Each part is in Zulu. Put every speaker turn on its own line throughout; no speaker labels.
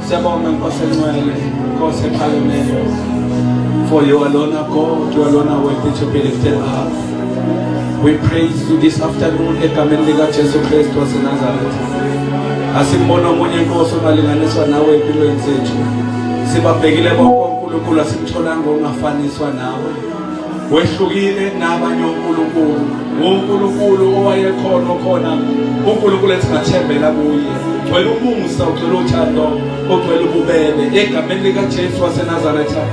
Siyabonga Nkosi engcwele, Nkosi ephakemeyo. For you alone are God, you alone are worthy to be lifted up. We praise you this afternoon egameni lika Jesu Kristu waseNazaretha. Asimbona omunye inkosi ongalinganiswa nawe empilweni zethu. Sibabhekile bonke oNkulunkulu asimtholanga ongafaniswa nawe. Wehlukile nabanye oNkulunkulu. UNkulunkulu owayekhona okhona uNkulunkulu esingathembela kuye. Ugcwele umusa, ugcwele uthando, ugcwele ububele. Egameni likaJesu waseNazaretha.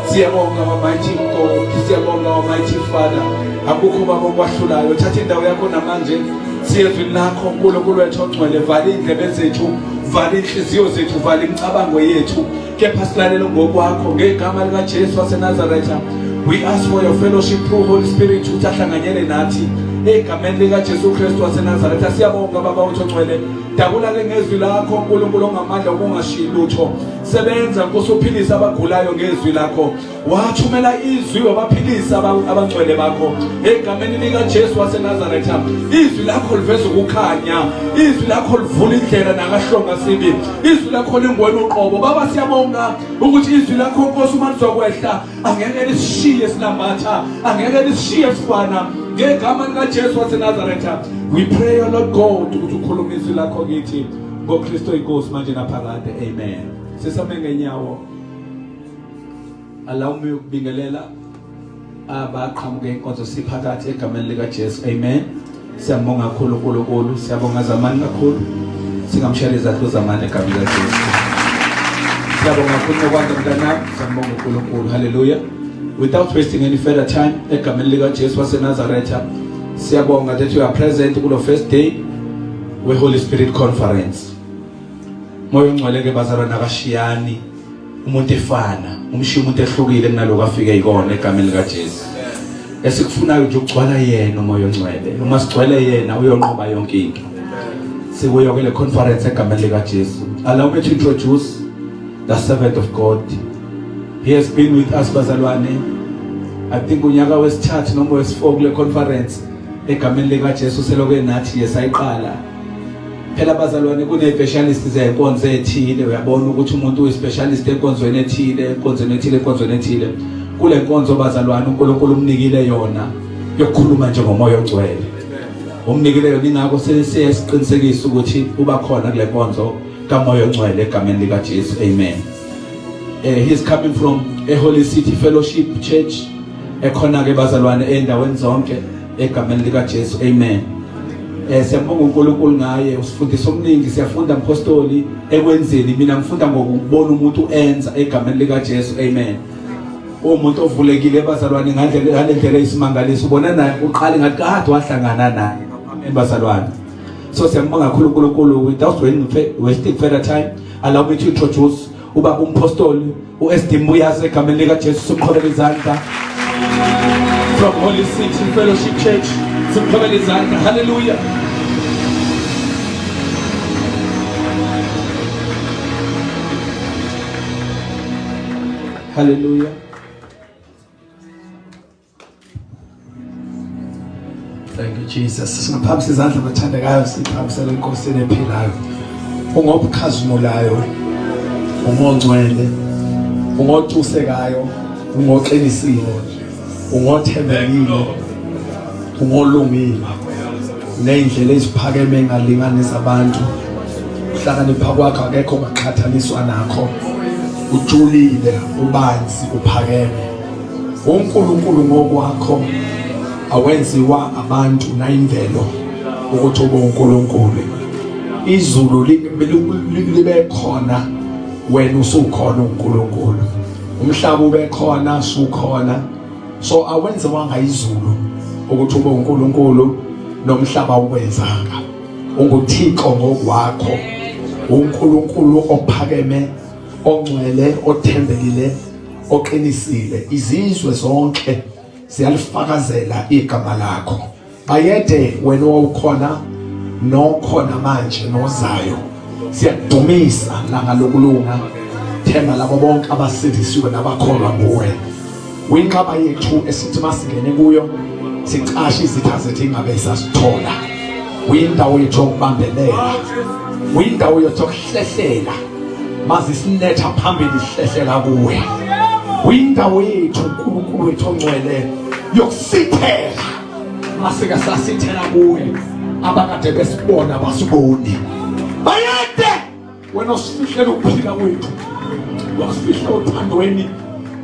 Siyabonga Almighty God, siyabonga Almighty Father. Akukho baba okwahlulayo. Thatha indawo yakho namanje. Siyezwini lakho uNkulunkulu wethu ongcwele, vala indlebe zethu, vala inhliziyo zethu, vala imicabango yethu. Kepha silalele ngokwakho ngegama likaJesu waseNazaretha. We ask for your fellowship through Holy Spirit ukuthi ahlanganyele nathi egameni likaJesu Kristu waseNazaretha. Siyabonga baba uthi ongcwele. Dabula ke ngezwi lakho uNkulunkulu ongamandla okungashiyi lutho. Sebenza Nkosi uphilise abagulayo ngezwi lakho. Wathumela izwi wabaphilisa abangcwele bakho egameni likaJesu waseNazaretha. Izwi lakho liveza ukukhanya, izwi lakho livula indlela nakahlonga sibi, izwi lakho lingwena uqobo. Baba siyabonga ukuthi izwi lakho Nkosi uma lizokwehla angeke lisishiye silambatha, angeke lisishiye sifana. Ngegama likaJesu waseNazaretha we pray O Lord God ukuthi ukhulume izwi lakho kithi ngoKristu inkosi manje naphakade. Amen. Sisame ngenyawo. Allow me ukubingelela abaqhamuke inkonzo siphakathi egameni lika Jesu. Amen. Siyabonga kakhulu uNkulunkulu, siyabonga zamani kakhulu. Singamshayela izandla zamani egameni lika Jesu. Siyabonga kakhulu nokwanda mntanami, siyabonga uNkulunkulu. Hallelujah. Without wasting any further time, egameni lika Jesu waseNazaretha, siyabonga that you are present kulo first day we Holy Spirit Conference. Moya ongcwele ke bazalwane akashiyani umuntu efana umshiya umuntu ehlukile kunaloko afike yikona egameni likaJesu. Esikufunayo nje ukugcwala yena umoya ongcwele. Uma sigcwele yena uyonqoba yonke into. Sikuyo ke le conference egameni likaJesu. Allow me to introduce the servant of God. He has been with us bazalwane. I think unyaka wesithathu noma wesi4 kule conference egameni likaJesu selokhu nathi yesayiqala. Phela bazalwane kune-specialist zenkonzo ethile, uyabona ukuthi umuntu uyi-specialist enkonzweni ethile, enkonzweni ethile, enkonzweni ethile. Kule nkonzo bazalwane uNkulunkulu umnikile yona yokukhuluma nje ngomoya ogcwele. Umnikile yona ingakho sesiqinisekisa ukuthi uba khona kule nkonzo kamoya ongcwele egameni likaJesu. Amen. He's coming from a Holy City Fellowship Church ekhona ke bazalwane endaweni zonke egameni likaJesu. Amen. Siyabonga uNkulunkulu ngaye, usifundisa okuningi. Siyafunda mpostoli ekwenzeni. Mina ngifunda ngokubona umuntu enza egameni likaJesu. Amen. Umuntu ovulekile bazalwane ngandlela ngalendlela eyisimangaliso, ubona naye uqale ngathi kade wahlangana naye. Amen bazalwane. So siyambonga kakhulu uNkulunkulu. Without wasting further time, allow me to introduce ubaba umpostoli uSD Mbuyazi egameni likaJesu. Simqhobela izandla from Holy City Fellowship Church. Simqhobela izandla. Hallelujah. Hallelujah.
Thank you Jesus. Singaphamisa izandla bathandekayo siphamisele enkosini ephilayo. Ungobukhazimulayo, ungongcwele, ungotusekayo, ungoqinisile, ungothembekile, ungolungile. Neyindlela eziphakeme engalinganisa abantu. Uhlakanipha kwakho akekho ongaqhathaniswa nakho. Ujulile, ubanzi, uphakeme. uNkulunkulu ngokwakho awenziwa abantu nayimvelo ukuthi ube uNkulunkulu. Izulu libe khona wena usukhona uNkulunkulu, umhlaba ube khona sukhona. So awenziwanga izulu ukuthi ube uNkulunkulu nomhlaba ukwenzanga. UnguThixo ngokwakho, uNkulunkulu ophakeme, ongcwele, othembekile, oqinisile. Izizwe zonke ziyalifakazela igama lakho. Bayede wena owawukhona nokhona manje nozayo. Siyakudumisa langa lokulunga, themba labo bonke abasindisiwe nabakholwa nguwe. Uyinqaba yethu esithi masingene kuyo sicashe izitha zethu ingabe isasithola. Uyindawo yethu yokubambelela, uyindawo yethu yokuhlehlela. Mazisinetha phambili sihlehlela kuwe. Uyindawo yethu uNkulunkulu wethu ongcwele yokusithela. Masike sasithela kuwe abakade besibona basiboni. Bayede wena osifihlela ukuphila kwethu. Wasifihla othandweni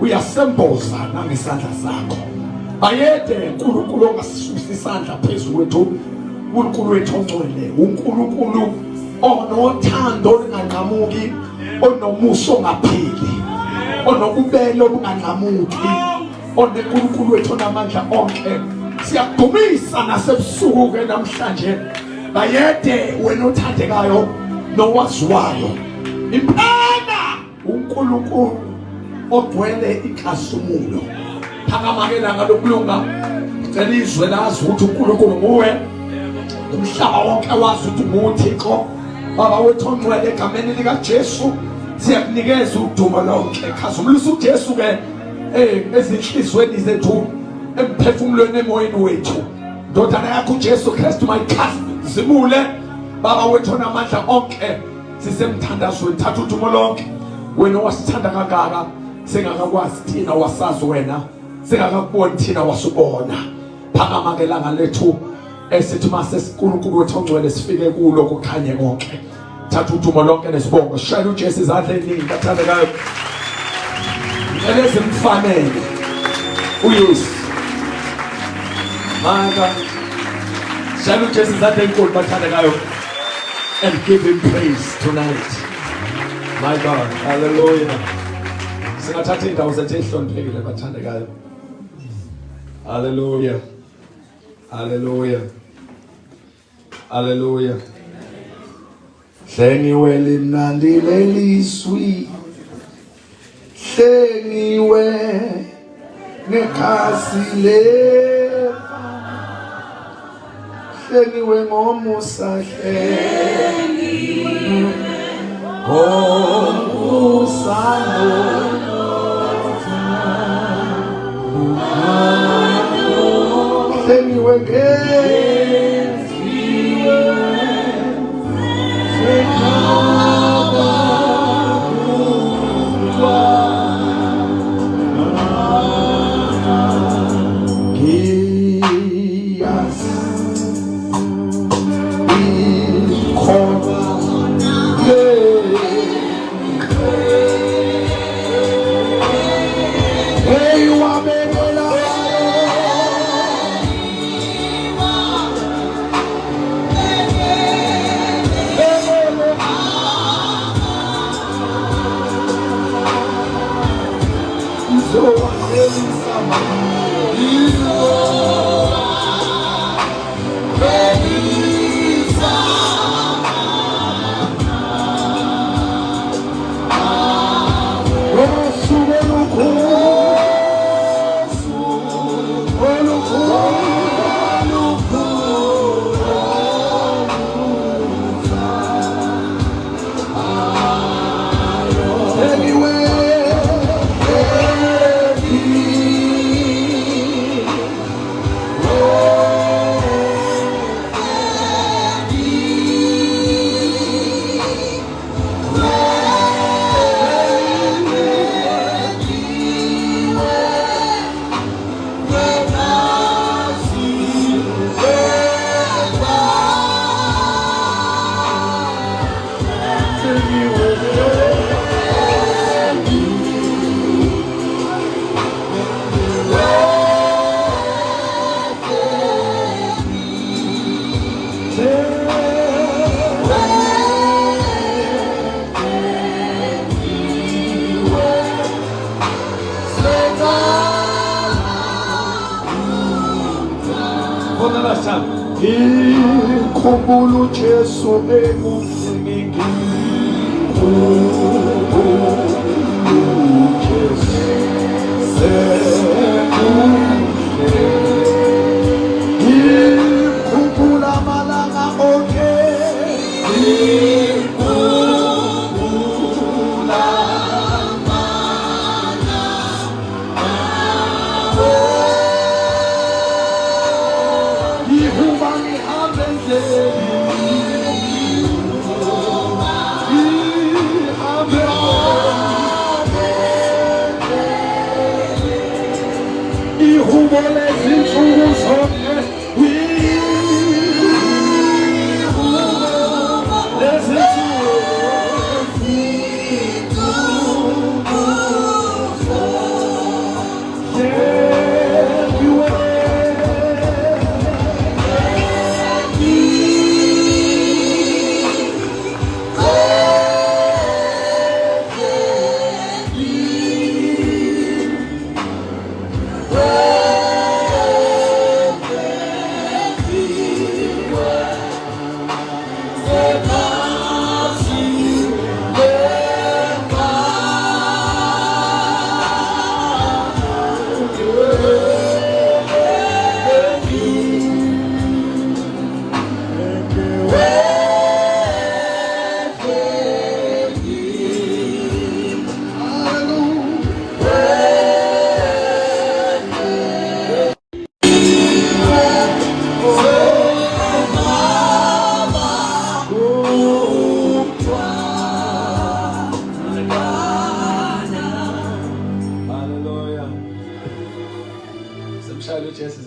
uyasemboza nangesandla sakho. Bayede uNkulunkulu ongasisusa isandla phezulu kwethu. uNkulunkulu wethu ongcwele, uNkulunkulu onothando olunganqamuki, onomusa ongapheli, onobubele obunganqamuki, onenkulunkulu wethu onamandla onke. Siyakudumisa nasebusuku ke namhlanje. Bayede wena othandekayo nowaziwayo. Impela uNkulunkulu ogcwele inkazimulo. Phakama ke langa lokulunga. Cela izwe lazi ukuthi uNkulunkulu nguwe. Umhlaba wonke wazi ukuthi nguThixo. Baba wethu ongcwele egameni likaJesu siyakunikeza udumo lonke. Khazimulisa uJesu ke ezinhlizweni zethu, emphefumulweni, emoyeni wethu. Ndodana yakho uJesu Kristu mayikhazimule. Baba wethu onamandla onke, sisemthandazweni, thatha udumo lonke. Wena owasithanda kangaka singakakwazi thina, wasazi wena, singakakuboni thina, wasubona. Phakama ke langa lethu esithi mase uNkulunkulu wethu ongcwele sifike kulo kukhanye konke. Thatha udumo lonke nesibongo. Shayela uJesu izandla eziningi bathandekayo. Ngicela ezimfanele uYesu. Maka shayela uJesu izandla ezinkulu bathandekayo and give him praise tonight. My God, hallelujah. Singathatha indawo zethu ezihloniphekile bathandekayo. Hallelujah. Hallelujah. Hallelujah. Hlengiwe limnandi lelizwi. Hlengiwe ngekhasi lefa. Hlengiwe ngomusa hlengiwe ngomusa hlengiwe ngenziwe sekhaba ngiyazi ikhona le Hey, wabekela For the last time. Ngikhumbula uJesu ekuhleni ngikhumbula uJesu sekuhle ngikhumbula amalanga onke ngikhumbula ngihuba ngihambe endleleni ngihambe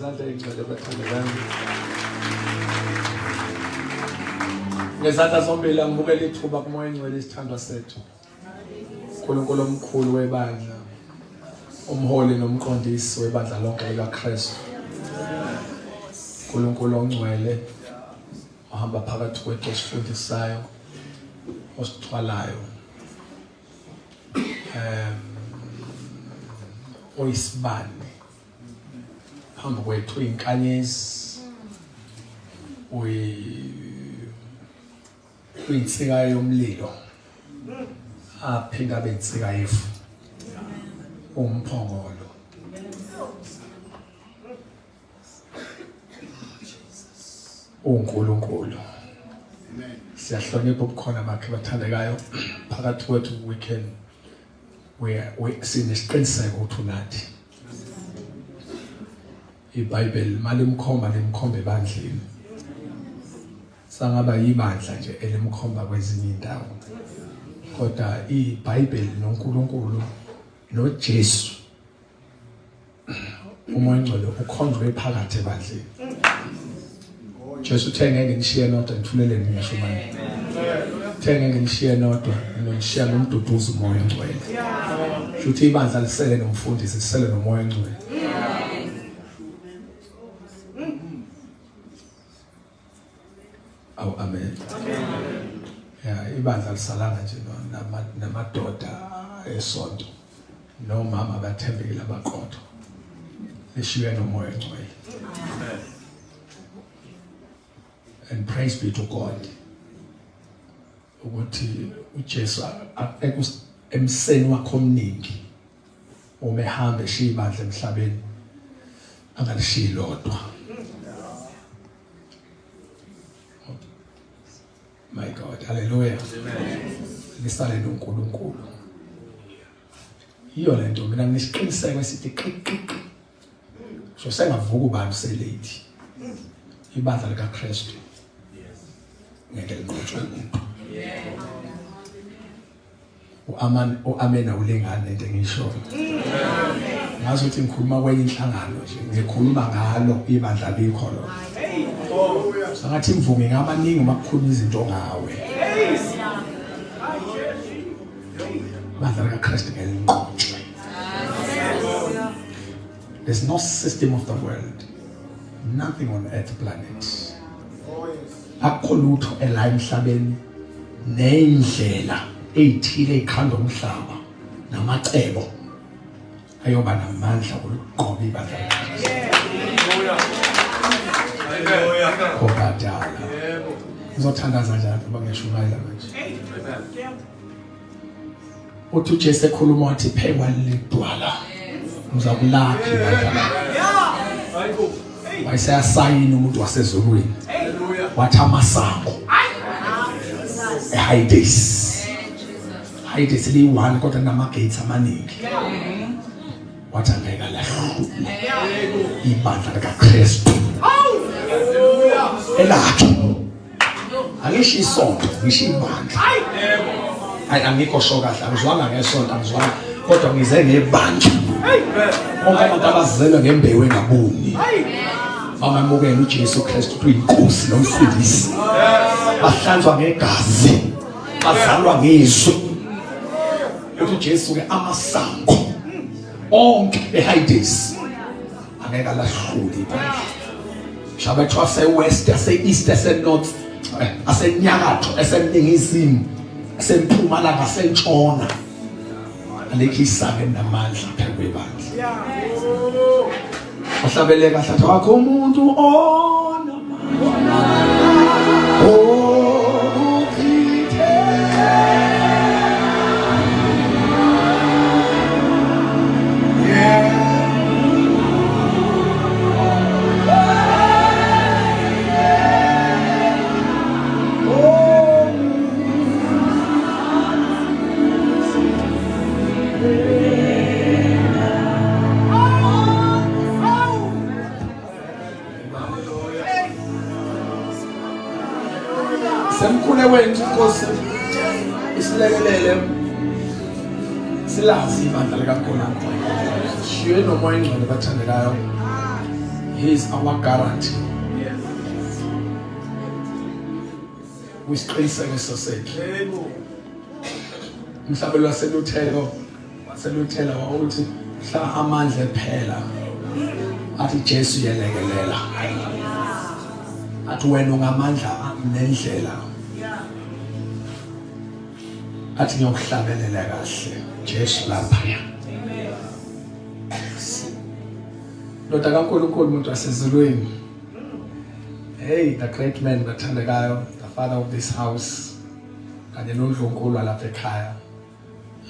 Ngezandla ey'ngcwele bathandekayo. Ngezandla zombili angibukele ithuba kuMoya Engcwele isithandwa sethu. uNkulunkulu omkhulu webandla, umholi nomqondisi webandla lonke likaKristu. uNkulunkulu ongcwele ohamba phakathi kwethu osifundisayo, osithwalayo. Oyisibane phambi kwethu, uyinkanyezi, uyinsika yomlilo, aphinda abe insika yefu, umphongolo. uNkulunkulu. Siyahlonipha ubukhona bakhe bathandekayo phakathi kwethu. We can we we sinesiqiniseko ukuthi unathi. IBhayibheli malimkhomba limkhomba ebandleni, sangaba yibandla nje elimkhomba kwezinye indawo, kodwa iBhayibheli noNkulunkulu noJesu uMoya Ongcwele ukhonjwe phakathi ebandleni. Jesu uthe ngeke ngishiye nodwa, ngithulele ngisho manje. Uthe ngeke ngishiye nodwa, nginishiya nomduduzi uMoya Ongcwele. Shuthi ibandla lisele nomfundisi, lisele noMoya Ongcwele. Awu amen. Ya ibandla lisalanga nje namadoda esonto nomama abathembekile abaqotho, lishiywe noMoya Ongcwele. And praise be to God ukuthi uJesu emseni wakhe omningi uma ehamba eshiya ibandla emhlabeni angalishiyi lodwa. My God, hallelujah. Lisale noNkulunkulu. Yiyo lento mina nginesiqiniseko esithi qiq qiq. So sengavuka ubani selate. Ibandla likaKristu. Ngeke linqotshwe umuntu. U-aman u-amen awulingani lento engishoyo. Ngazi ukuthi ngikhuluma kwenye inhlangano nje, ngikhuluma ngalo ibandla likho lo. Sangathi imvunge ngamaningi uma kukhuluma izinto ngawe. Ibandla likaKristu ngeke linqotshwe. There's no system of the world, nothing on earth planet. Akukho lutho ela emhlabeni nendlela eyithile eyikhanda umhlaba namacebo ayoba namandla okuqoba ibandla likaKristu. Kobadala. Ngizothandaza njalo ngoba ngiyashumayela manje. Uthi uJesu ekhuluma wathi phekwa lidwala. Uzakulakha ibandla lakho. Wayeseyasayina umuntu wasezulwini. Wathi amasango eHades. Hades liyi-one kodwa nama-gates amaningi. Wathi angeke alahlule ibandla likaKristu. Elakhe. Angisho isonto, ngisho ibandla. Hayi angikho sho kahle, angizwanga ngesonto, angizwanga kodwa ngize ngebandla. Bonke abantu abazelwe ngembewu engabuni bamamukela uJesu Kristu ukuthi uyinkosi nomsindisi, bahlanzwa ngegazi, bazalwa ngezwi. Uthi uJesu ke amasango onke eHades angeke alahlule ibandla. Mhlawumbe ase-west, ase-east, ase-north, asenyakatho, aseningizimu, asempumalanga, asentshona, alikho isango elinamandla phezu kwebandla. Ohlabele kahle athi wakho umuntu onamandla okuchithe Semkhule wethu Nkosi isilekelele silazi ibandla likaNkulunkulu. Shiye noMoya Ongcwele bathandekayo. He is our guarantee. Uyisiqinisekiso sethu. Umhlabelo waseLuthelo waseLuthela wawuthi mhla amandla ephela athi Jesu yelekelela. Athi wena ungamandla ami nendlela. Athi ngiyokuhlabelela kahle Jesu lapha. Ndoda kaNkulunkulu umuntu wasezulwini. Hey, the great man bathandekayo, the father of this house kanye nondlunkulu walapha ekhaya.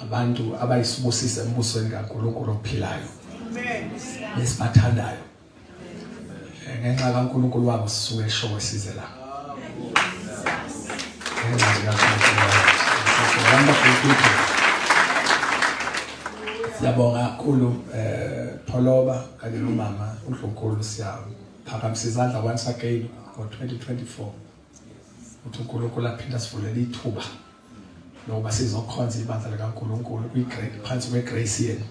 Abantu abayisibusisa embusweni kaNkulunkulu ophilayo. Amen. Nesibathandayo. Ngenxa kaNkulunkulu wabo sisuke eshowe size la. Ngenxa kaNkulunkulu wabo. Wonderful people. Siyabonga kakhulu Pholoba kanye nomama uNdlunkulu, siyaphakamisa izandla once again ngo-2024 uthi uNkulunkulu aphinda sivulele ithuba lokuba sizokhonza ibandla likaNkulunkulu kwi-great phansi kwe-grace yenu.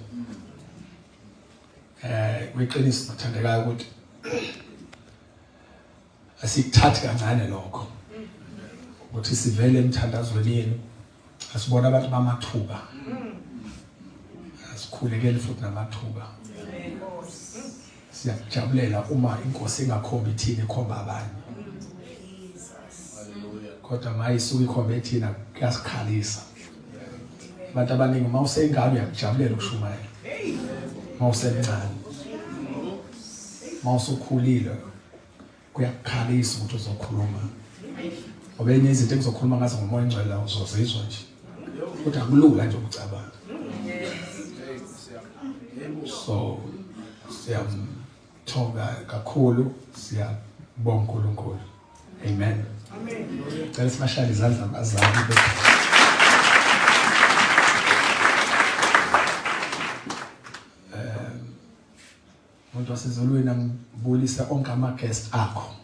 Kwiqiniso bathandekayo ukuthi asikuthathi kancane lokho ukuthi sivele emthandazweni yenu, asibona abantu bamathuba, asikhulekeli futhi namathuba. Siyakujabulela uma inkosi ingakhombi thina, ikhomba abanye, kodwa maye isuke ikhombe thina kuyasikhalisa. Abantu abaningi uma useyingane uyakujabulela ukushumayela, uma usemncane, uma usukhulile kuyakukhalisa ukuthi uzokhuluma, ngoba enye izinto engizokhuluma ngazo ngoMoya oNgcwele la uzozizwa nje ukuthi akulula nje ukucabanga. So siyamthoka kakhulu, siyabonga uNkulunkulu. Amen. Amen. Cela sibashayele izandla abazali bethu. Umuntu wasezulwini angibulisa onke ama guest akho.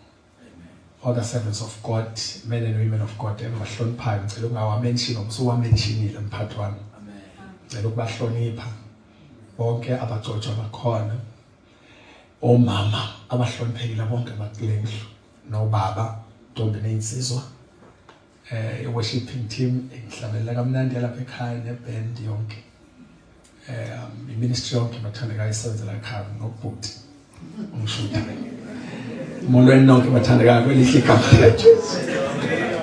All the servants of God, men and women of God engibahloniphayo, ngicela ungawamention ngoba usuwamentionile mphathi wami. Ngicela ukubahlonipha bonke abagcotshwa bakhona, omama abahloniphekile bonke bakule ndlu, nobaba, ntombi nezinsizwa, i-worshiping team engihlabelela kamnandi lapha ekhaya neband yonke, i-ministry yonke bathandekayo isebenzela ekhaya nobhuti ungishutha. Molweni nonke bathandekayo kwelihle igama likaJesu.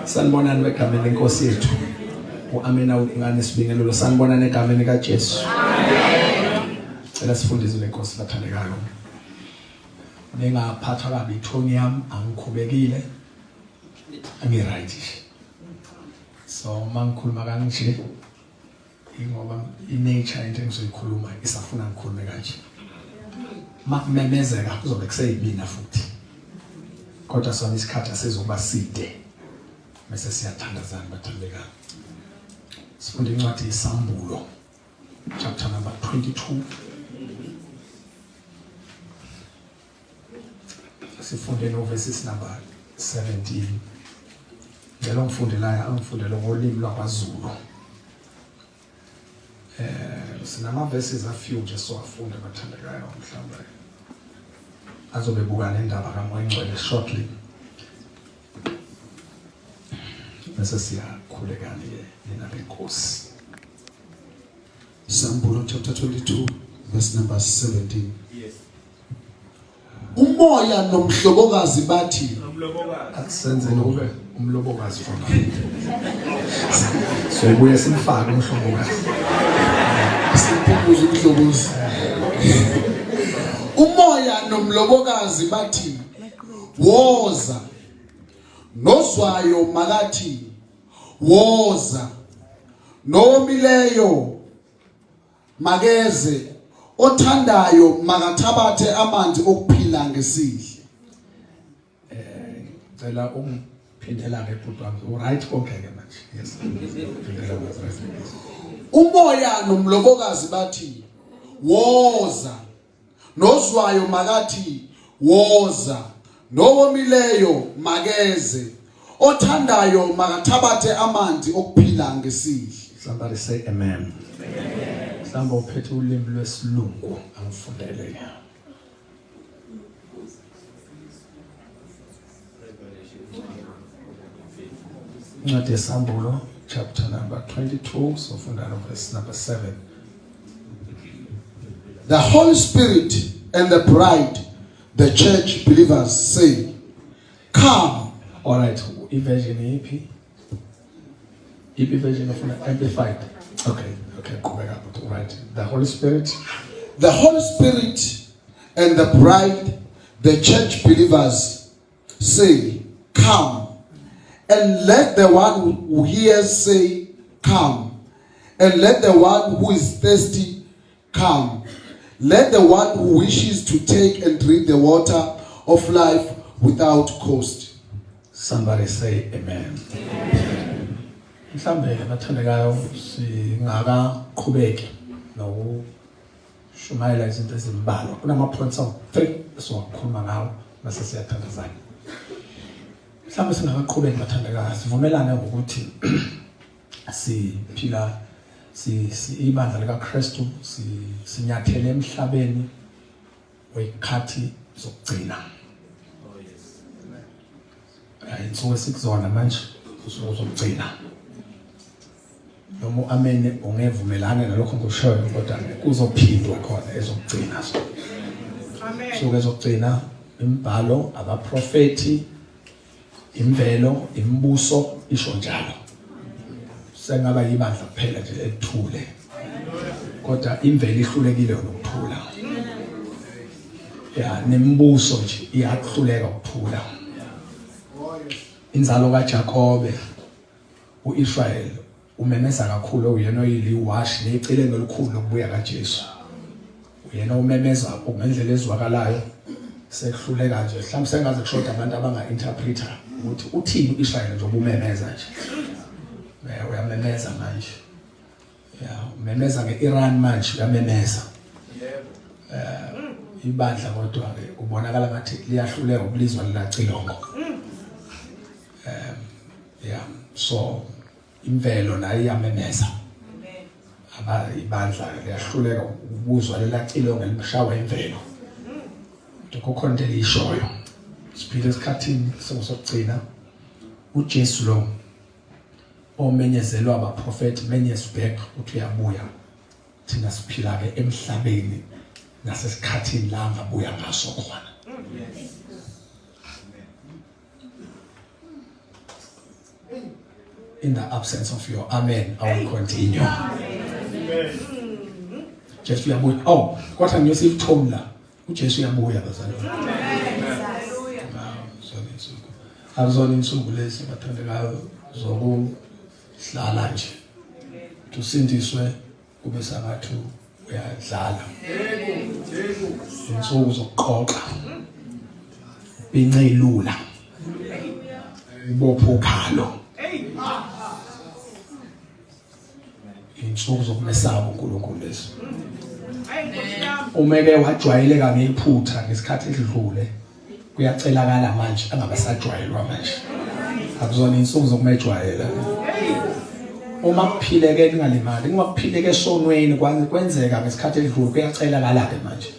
Sanibonani egameni lenkosi yethu. U-amena ungane sibingelelo, sanibonani egameni likaJesu. Amen. Cela sifunde izwi lenkosi bathandekayo. Ningaphathwa kabi ithoni yami, angikhubekile. Angi-right nje. So uma ngikhuluma kanje ingoba i-nature into engizoyikhuluma isafuna ngikhulume kanje. Makumemezeka kuzobe kuseyimina futhi. Kodwa sona isikhathi asizokuba side. Bese siyathandazana bathandekayo. Sifunde incwadi yeSambulo chapter number 22. Sifunde no verses number 17. Ngicela ungifundelayo angifundele ngolimi lwakwaZulu. Sinama verses a few nje sowafunda bathandekayo, mhlawumbe azobe buka le ndaba kaMoya Ngcwele shortly. Bese siyakhulekani ke nina benkosi.
Sambulo chapter 22 verse number 17.
Yes.
Umoya nomhlobokazi bathi,
akusenzeni kube umlobokazi for now. Sobuye simfake umhlobokazi.
Simphumuze umhlobozi. Umoya nomlobokazi bathi, woza. Nozwayo makathi, woza. Nowomileyo makeze, othandayo makathabathe amanzi okuphila ngesihle.
Cela ungiphindela ke bhuti wami. U right konke ke manje. Yes. Phindela manje.
Umoya nomlobokazi bathi, woza. Nozwayo makathi, woza. Nowomileyo makeze, othandayo makathabathe amanzi okuphila ngesihle.
Somebody say amen. Mhlawumbe uphethe ulimi lwesilungu angifundele. Incwadi yeSambulo chapter number 22, sofunda no verse number 7.
The Holy Spirit and the bride, the church believers say, "Come."
All right, iversion iphi? Iphi version ofuna? Amplified. Okay, qhubeka but all right. The Holy Spirit,
The Holy Spirit and the bride, the church believers say, "Come." And let the one who hears say, "Come." And let the one who is thirsty come. Let the one who wishes to take and drink the water of life without cost.
Somebody say amen. Mhlambe bathandekayo, singakaqhubeki nokushumayela izinto ezimbalwa. Kunama points awu 3 esiwakhuluma ngawo bese siyathandazana. Mhlambe singakaqhubeki, bathandekayo, sivumelane ngokuthi siphila si ibandla likaKristu, sinyathele emhlabeni wekhathi zokugcina. Insuku esikuzona manje usuku zokugcina. Noma uamene ungevumelana nalokho ngikushoyo, kodwa kuzophindwa khona ezokugcina. So
Amen.
Suku ezokugcina, imibhalo, abaprofeti, imvelo, imibuso isho njalo. Sengaba yibandla kuphela nje ethule, kodwa imvelo ihlulekile nokuthula. Ya, nemibuso nje iyahluleka ukuthula. Inzalo kaJakobe uIsrael umemeza kakhulu, uyena oyiliwashi necile ngelikhulu lokubuya kaJesu. Uyena umemeza ngendlela ezwakalayo, sekuhluleka nje. Mhlawumbe sengaze kushoda abantu abanga-interpreter ukuthi uthini uIsrael nje ubumemeza nje. Uyamemeza manje. Ya, umemeza ngeIran manje, uyamemeza. Ibandla kodwa ke kubonakala ngathi liyahluleka ukulizwa lelacilongo. Yeah, so imvelo nayo iyamemeza. Aba ibandla liyahluleka ukuzwa lelacilongo elishawa imvelo. Kukhona into eliyishoyo. Siphila esikhathini sokugcina. uJesu lo omenyezelwa abaprofeti many years back uthi uyabuya. Thina siphila ke emhlabeni nasesikhathini la ngabuya ngaso khona. In the absence of your amen, I will continue. Jesu uyabuya. Oh, kodwa ngiyosifthom la. uJesu uyabuya, bazalwane. Akuzona insuku lezi, bathandekayo, zokuhlala nje. Usindiswe kube sangathi uyadlala. Insuku zokuqoqa. Bince ilula. Ubopho ukhalo. Insuku zokumesaba uNkulunkulu lezi. Umeke wajwayeleka ngephutha ngesikhathi esidlule, kuyacelakala manje angabasajwayelwa manje. Akuzona insuku zokumejwayela. Uma kuphileke ningalimali, uma kuphileke esonweni kwenzeka ngesikhathi esidlule, kuyacelakala ke manje.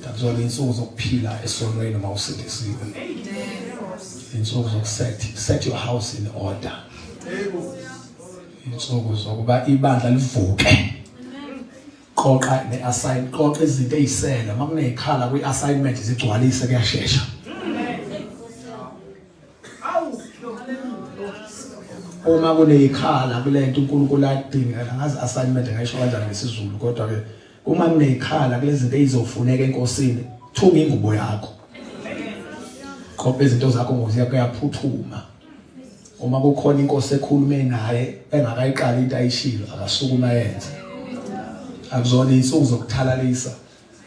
Akuzona insuku zokuphila esonweni uma usindisiwe. Insuku zokuset set your house in order. Insuku zokuba ibandla livuke. Qoqa ne-assign, qoqa izinto ezisele. Uma kunezikhala kwi-assignment zigcwalise, kuyashesha. Uma kunezikhala kulento uNkulunkulu ayidinga, ngazi assignment ngayisho kanjani ngesiZulu, kodwa ke uma kunezikhala kulezi zinto ezizofuneka enkosini, thunga ingubo yakho, qoqa izinto zakho ngokuya kuyaphuthuma. Uma kukhona inkosi ekhulume naye engakayiqali into ayishilo, akasukuma yenze. Akuzona insuku zokuthalalisa,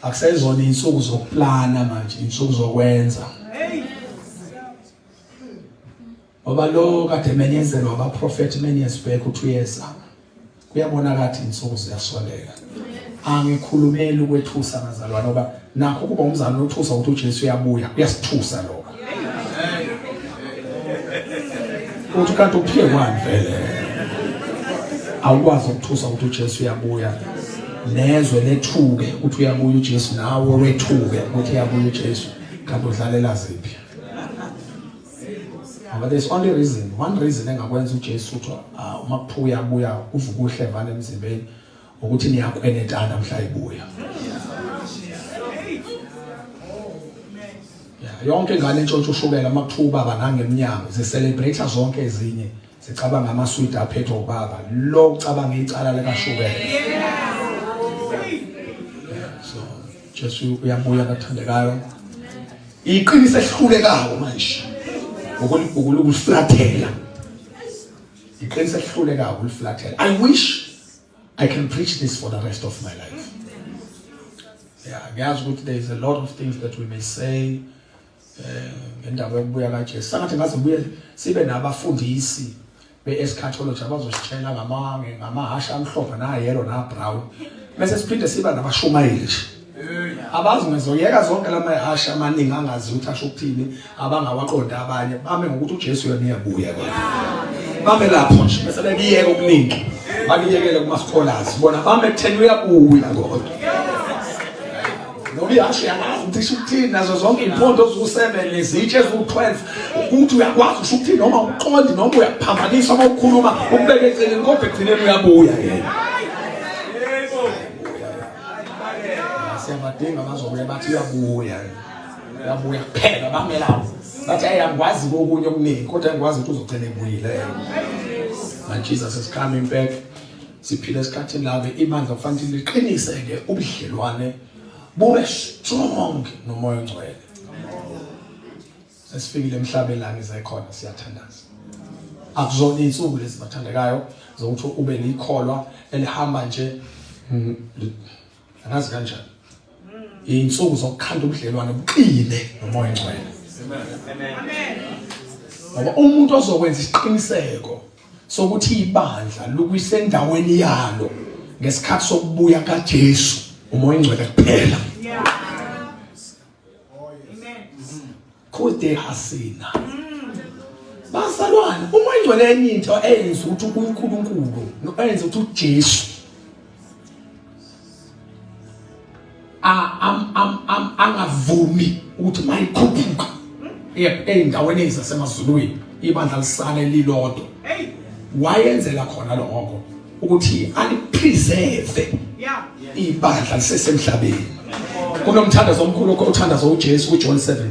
akusezona insuku zokuplana manje, insuku zokwenza. Ngoba lo kade menyezelwa abaprofeti many years back uthi uyeza, kuyabonakala ukuthi insuku ziyasondela. Angikhulumeli ukwethusa, bazalwane, ngoba nakho kuba umzalwane othusa ukuthi uJesu uyabuya kuyasithusa lokho. Uthi kanti uphile kwani vele? Awukwazi ukuthusa ukuthi uJesu uyabuya, nezwe lethuke ukuthi uyabuya uJesu, nawe wethuke ukuthi uyabuya uJesu, kanti udlalela ziphi? Ngoba but there's only reason, one reason engakwenza uJesu ukuthi uma kuphuya uyabuya uvuka uhlevana emzimbeni ukuthi niyakwenetana mhla ibuya. Yeah, yonke ingane entshontsha ushukela uma kuthiwa ubaba nangemnyango zicelebrate zonke ezinye zicabanga amaswidi aphethwe ubaba lo ucabanga icala likashukela. So Jesu uyabuya bathandekayo. Iqiniso esihlulekayo manje ukuliflathela. Iqiniso esihlulekayo ukuliflathela. I wish I can preach this for the rest of my life. Yeah, ngiyazi ukuthi there is a lot of things that we may say ngendaba yokubuya kaJesu. Sangathi ngaze buye sibe nabafundisi be-eschatology abazositshela ngamahhashi amhlophe nayellow na-brown. Bese siphinde siba nabashumayeli nje. Abazi ngizoyeka zonke lamahhashi amaningi angazi ukuthi asho ukuthini, abangawaqonda abanye bame ngokuthi uJesu yena uyabuya kodwa. Bame lapho nje bese bekuyeka okuningi. Bakuyekele kuma scholars bona bame kutheni uyabuya kodwa. Noma ihhashi uyalazi ukuthi isho ukuthini nazo zonke iy'mpondo eziwu-7 nezitshe eziwu-12 ukuthi uyakwazi usho ukuthini noma uqondi noma uyakuphambanisa uma ukhuluma ukubeka eceleni kodwa ekugcineni uyabuya yena. Siyabadinga bazobuya bathi uyabuya. Uyabuya kuphela bame lapho. Bathi hayi angikwazi kokunye okuningi kodwa ngikwazi ukuthi uzogcina ebuyile. My Jesus is coming back. Siphila esikhathini la ke ibandla kufanele liqinise ke ubudlelwane bube strong nomoya ongcwele. Sesifikile emhlabeni la ngize khona siyathandaza. Akuzona izinsuku lezi bathandekayo zokuthi ube likholwa elihamba nje angazi kanjani. Izinsuku zokukhanda ubudlelwane buqine nomoya ongcwele. Amen. Ngoba umuntu ozokwenza isiqiniseko sokuthi ibandla lukusendaweni yalo ngesikhathi sokubuya kaJesu umoya ongcwele kuphela. Kude hasina. Bazalwane, umoya ongcwele enye into eyenza ukuthi uNkulunkulu noyenza ukuthi uJesu angavumi ukuthi mayikhuphuka ey'ndaweni ezasemazulwini ibandla lisale lilodwa. Wayenzela khona lokho ukuthi alipreserve ibandla lisesemhlabeni. Kunomthandazo omkhulu othandaza uJesu kuJohn 17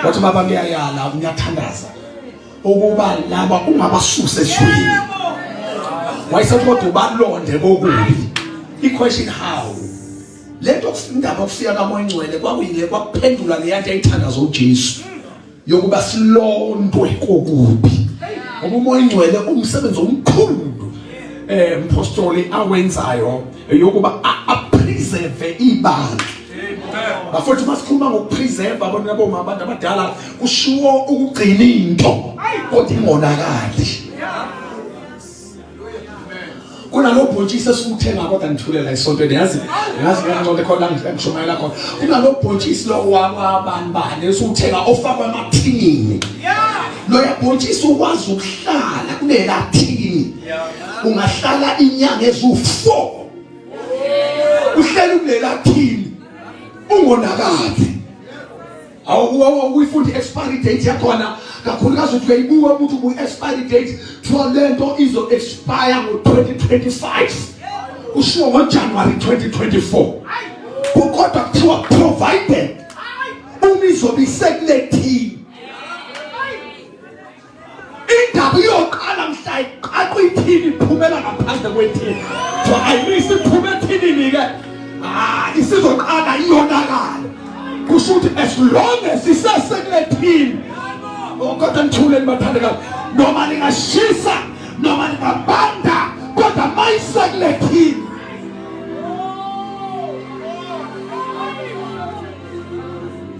wathi baba ngiyayala ngiyathandaza ukuba laba ungabasusa ezweni, wayesethi kodwa ubalonde kokubi. I-question how lento indaba yokufika kaMoya Ongcwele kwakuyile kwakuphendula leyanto ayithandaza uJesu yokuba silondwe kokubi, ngoba uMoya Ongcwele umsebenzi omkhulu mpostoli awenzayo yokuba apreserve ibandla. Bafowethu masikhuluma ngokupreserve abona naboma abantu abadala kushiwo ukugcina into kodwa ingonakali. Kunalo bhontshisi esiwuthenga kodwa ngithulela esontweni yazi ngazi ngiyanqonda khona ngishumayela khona. Kunalo bhontshisi lo wabani bani esiwuthenga ofakwa emathinini. Loya bhontshisi ukwazi ukuhlala kulela thini. Ungahlala inyanga eziwu4 uhleli kulela thini ungonakali. Awuyifunda i-expiry date yakhona kakhulukazi uthi uyayibuka ukuthi ubu-expiry date kuthiwa le nto izo-expire ngo-2025 kushiwo ngoJanuwari 2024 kodwa kuthiwa provided uma izobe isekule thini indaba iyoqala mhla iqaqwa ithini iphumela ngaphandle kwethini so ayimisi iphume ethinini ke isizoqala iyonakala kusho ukuthi as long as isesekule thini kodwa nithule nibathandekayo noma lingashisa noma lingabanda kodwa mayisekule thini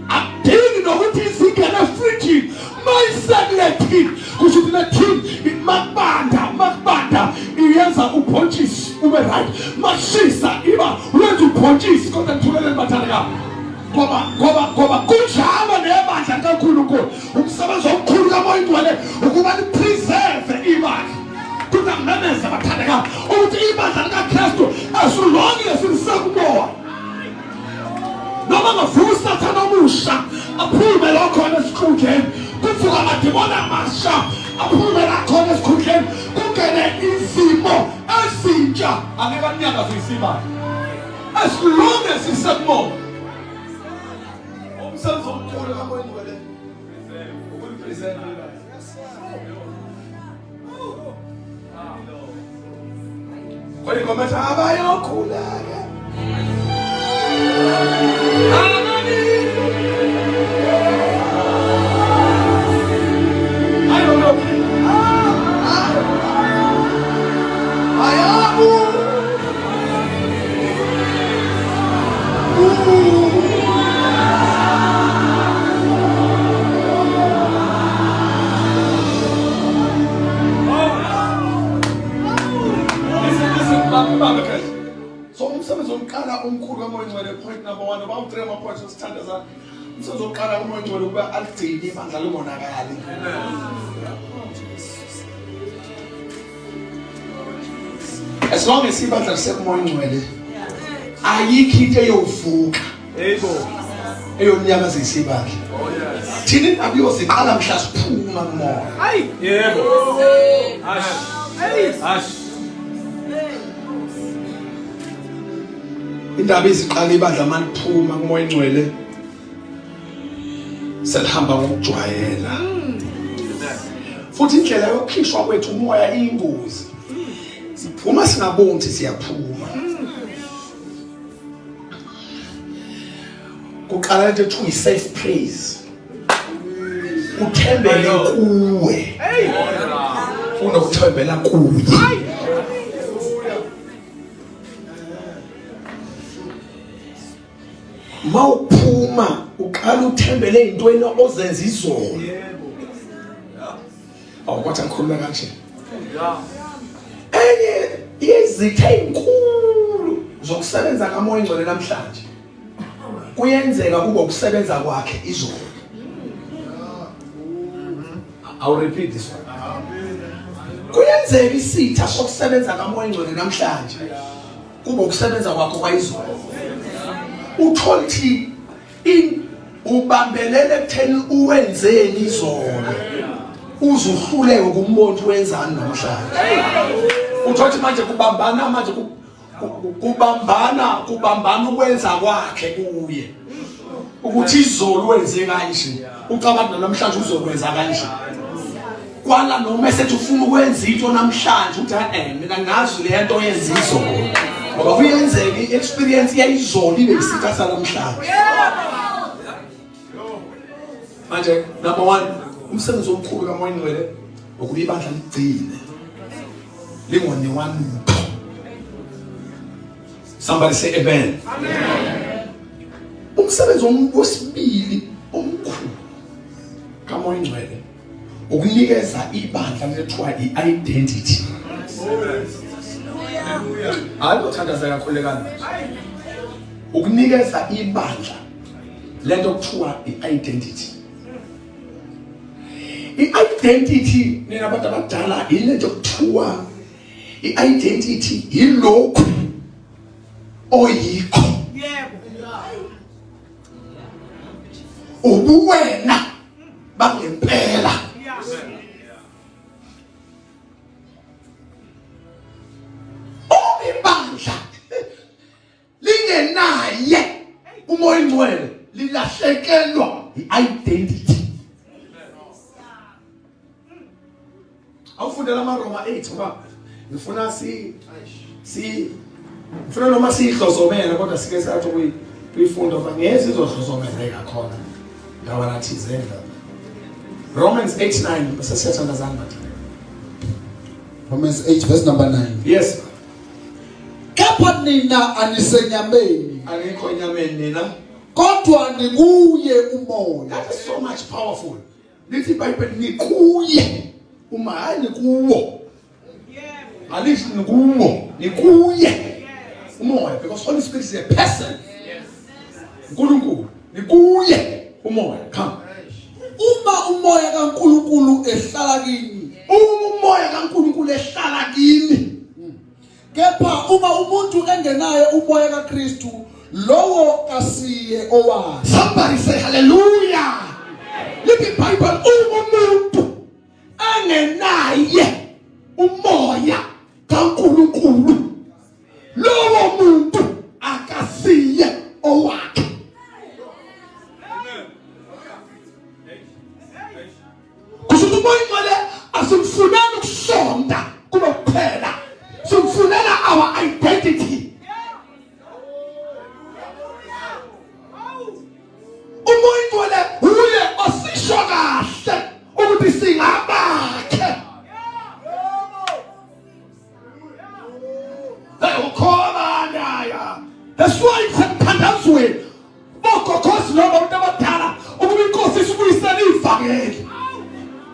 akudingi nokuthi izingene efrijini mayisekule thini kusho ukuthi le thini makubanda makubanda iyenza ubhontshisi ube right mashisa iba wenza ubhontshisi kodwa ngithuleleni bathandekayo ngoba ngoba ngoba kunjalo nebandla likaNkulunkulu umsebenzi omkhulu kaMoya Ongcwele ukuba lipreserve ibandla kuthi angimemeze bathandekayo ukuthi ibandla likaKristu as long as lisekubona noma ngavuka usathane omusha aphume lo khona esikhundleni. Kuvuka amadimoni amasha aphumela khona esikhundleni, kungene izimo ezintsha. Angeke anyakaze isibandla as long as isekumoya. Umsebenzi omkhulu kaMoya Oyingcwele ukulipresent ibandla. Khona ingoma ethi abayokhuleka. I don't know. Ayabu. Listen, listen, baba, baba kahle. So umsebenzi wokuqala omkhulu kaMoya Oyingcwele, point number 1, uba u3 ama points osithandaza. Umsebenzi wokuqala kaMoya Oyingcwele ukuba aligcine ibandla lingonakali. As long as ibandla lisekuMoya Oyingcwele, ayikho into eyovuka.
Yebo.
Eyonyakazisa ibandla.
Oh yes.
Thina indaba iyoziqala mhla siphuma kumoya.
Hayi. Yebo. Ash. Ash.
Indaba iziqala ibandla maliphuma kumoya ingcwele selihamba ngokujwayela. Futhi indlela yokukhishwa kwethu umoya iyingozi. Siphuma singaboni ukuthi siyaphuma. Kuqala lento ethiwa i-self praise. Uthembele kuwe. Unokuthembela kuye. Mawuphuma uqala uthembele ezintweni ozenza izolo. Awu kwathi ngikhuluma kanje. Enye yezitha ezinkulu zokusebenza kaMoya Oyingcwele namhlanje kuyenzeka kube ukusebenza kwakhe izolo. I'll repeat this one. Kuyenzeka isitha sokusebenza kaMoya Oyingcwele namhlanje kube ukusebenza kwakho kwayizolo. Uthola ukuthi ubambelele ekutheni uwenzeni izolo, uzuhluleke ukumbona ukuthi wenzani namhlanje. Uthola ukuthi manje kubambana manje kubambana kubambana ukwenza kwakhe kuye, ukuthi izolo wenze kanje, ucabanga namhlanje uzokwenza kanje. Kwala noma esethi ufuna ukwenza into namhlanje, uthi mina ngazi le nto yenza izolo, ngoba kuyenzeka i-experience yayizolo ibe isitha sanamhlanje. Manje number 1, umsebenzi omkhulu kaMoya Oyingcwele ukuba ibandla ligcine lingoniwa lutho. Somebody say amen. Amen. Umsebenzi wesibili omkhulu kaMoya Oyingcwele ukunikeza ibandla lethiwa i-identity. Hayi ngothandaza kakhulu kanje. Ukunikeza ibandla lento kuthiwa i-identity. I-identity nina abantu abadala yilento kuthiwa i-identity yilokhu oyikho.
Yebo.
Ubuwena bangempela. Ibandla lingenaye uMoya Oyingcwele lilahlekelwa i-identity. Awufundela amaRoma 8 ngoba ngifuna si si ngifuna noma siyihlozomela, kodwa sike sathi kuyifunda ngoba ngeke sizohlozomeleka khona ndawana thizeni lapha. Romans 8:9 bese siyathandazana bathi.
Romans 8 verse number 9.
Yes.
Kepha nina anisenyameni,
Anikho enyameni nina.
kodwa nikuye umoya.
That is so much powerful. Lithi iBhayibheli nikuye uma, hayi nikuwo. Alisho nikuwo, nikuye umoya, because Holy Spirit is a person. uNkulunkulu nikuye umoya. Come.
Uma umoya kaNkulunkulu ehlala kini,
Uma umoya kaNkulunkulu ehlala kini,
kepha uma umuntu engenaye umoya kaKristu, lowo kasiye owakhe.
Somebody say hallelujah. Lithi iBhayibheli uma umuntu engenaye umoya kaNkulunkulu lowo muntu akasiye owakhe. Kusho ukuthi umoya ingcwele asimfuneli ukusonta kube kuphela, simfunela our identity. Umoya ingcwele uye osisho kahle ukuthi singabakhe. Ukhona that's why kusemthandazweni bogogozi noma abantu abadala ukuba inkosi isibuyisele ivangeli.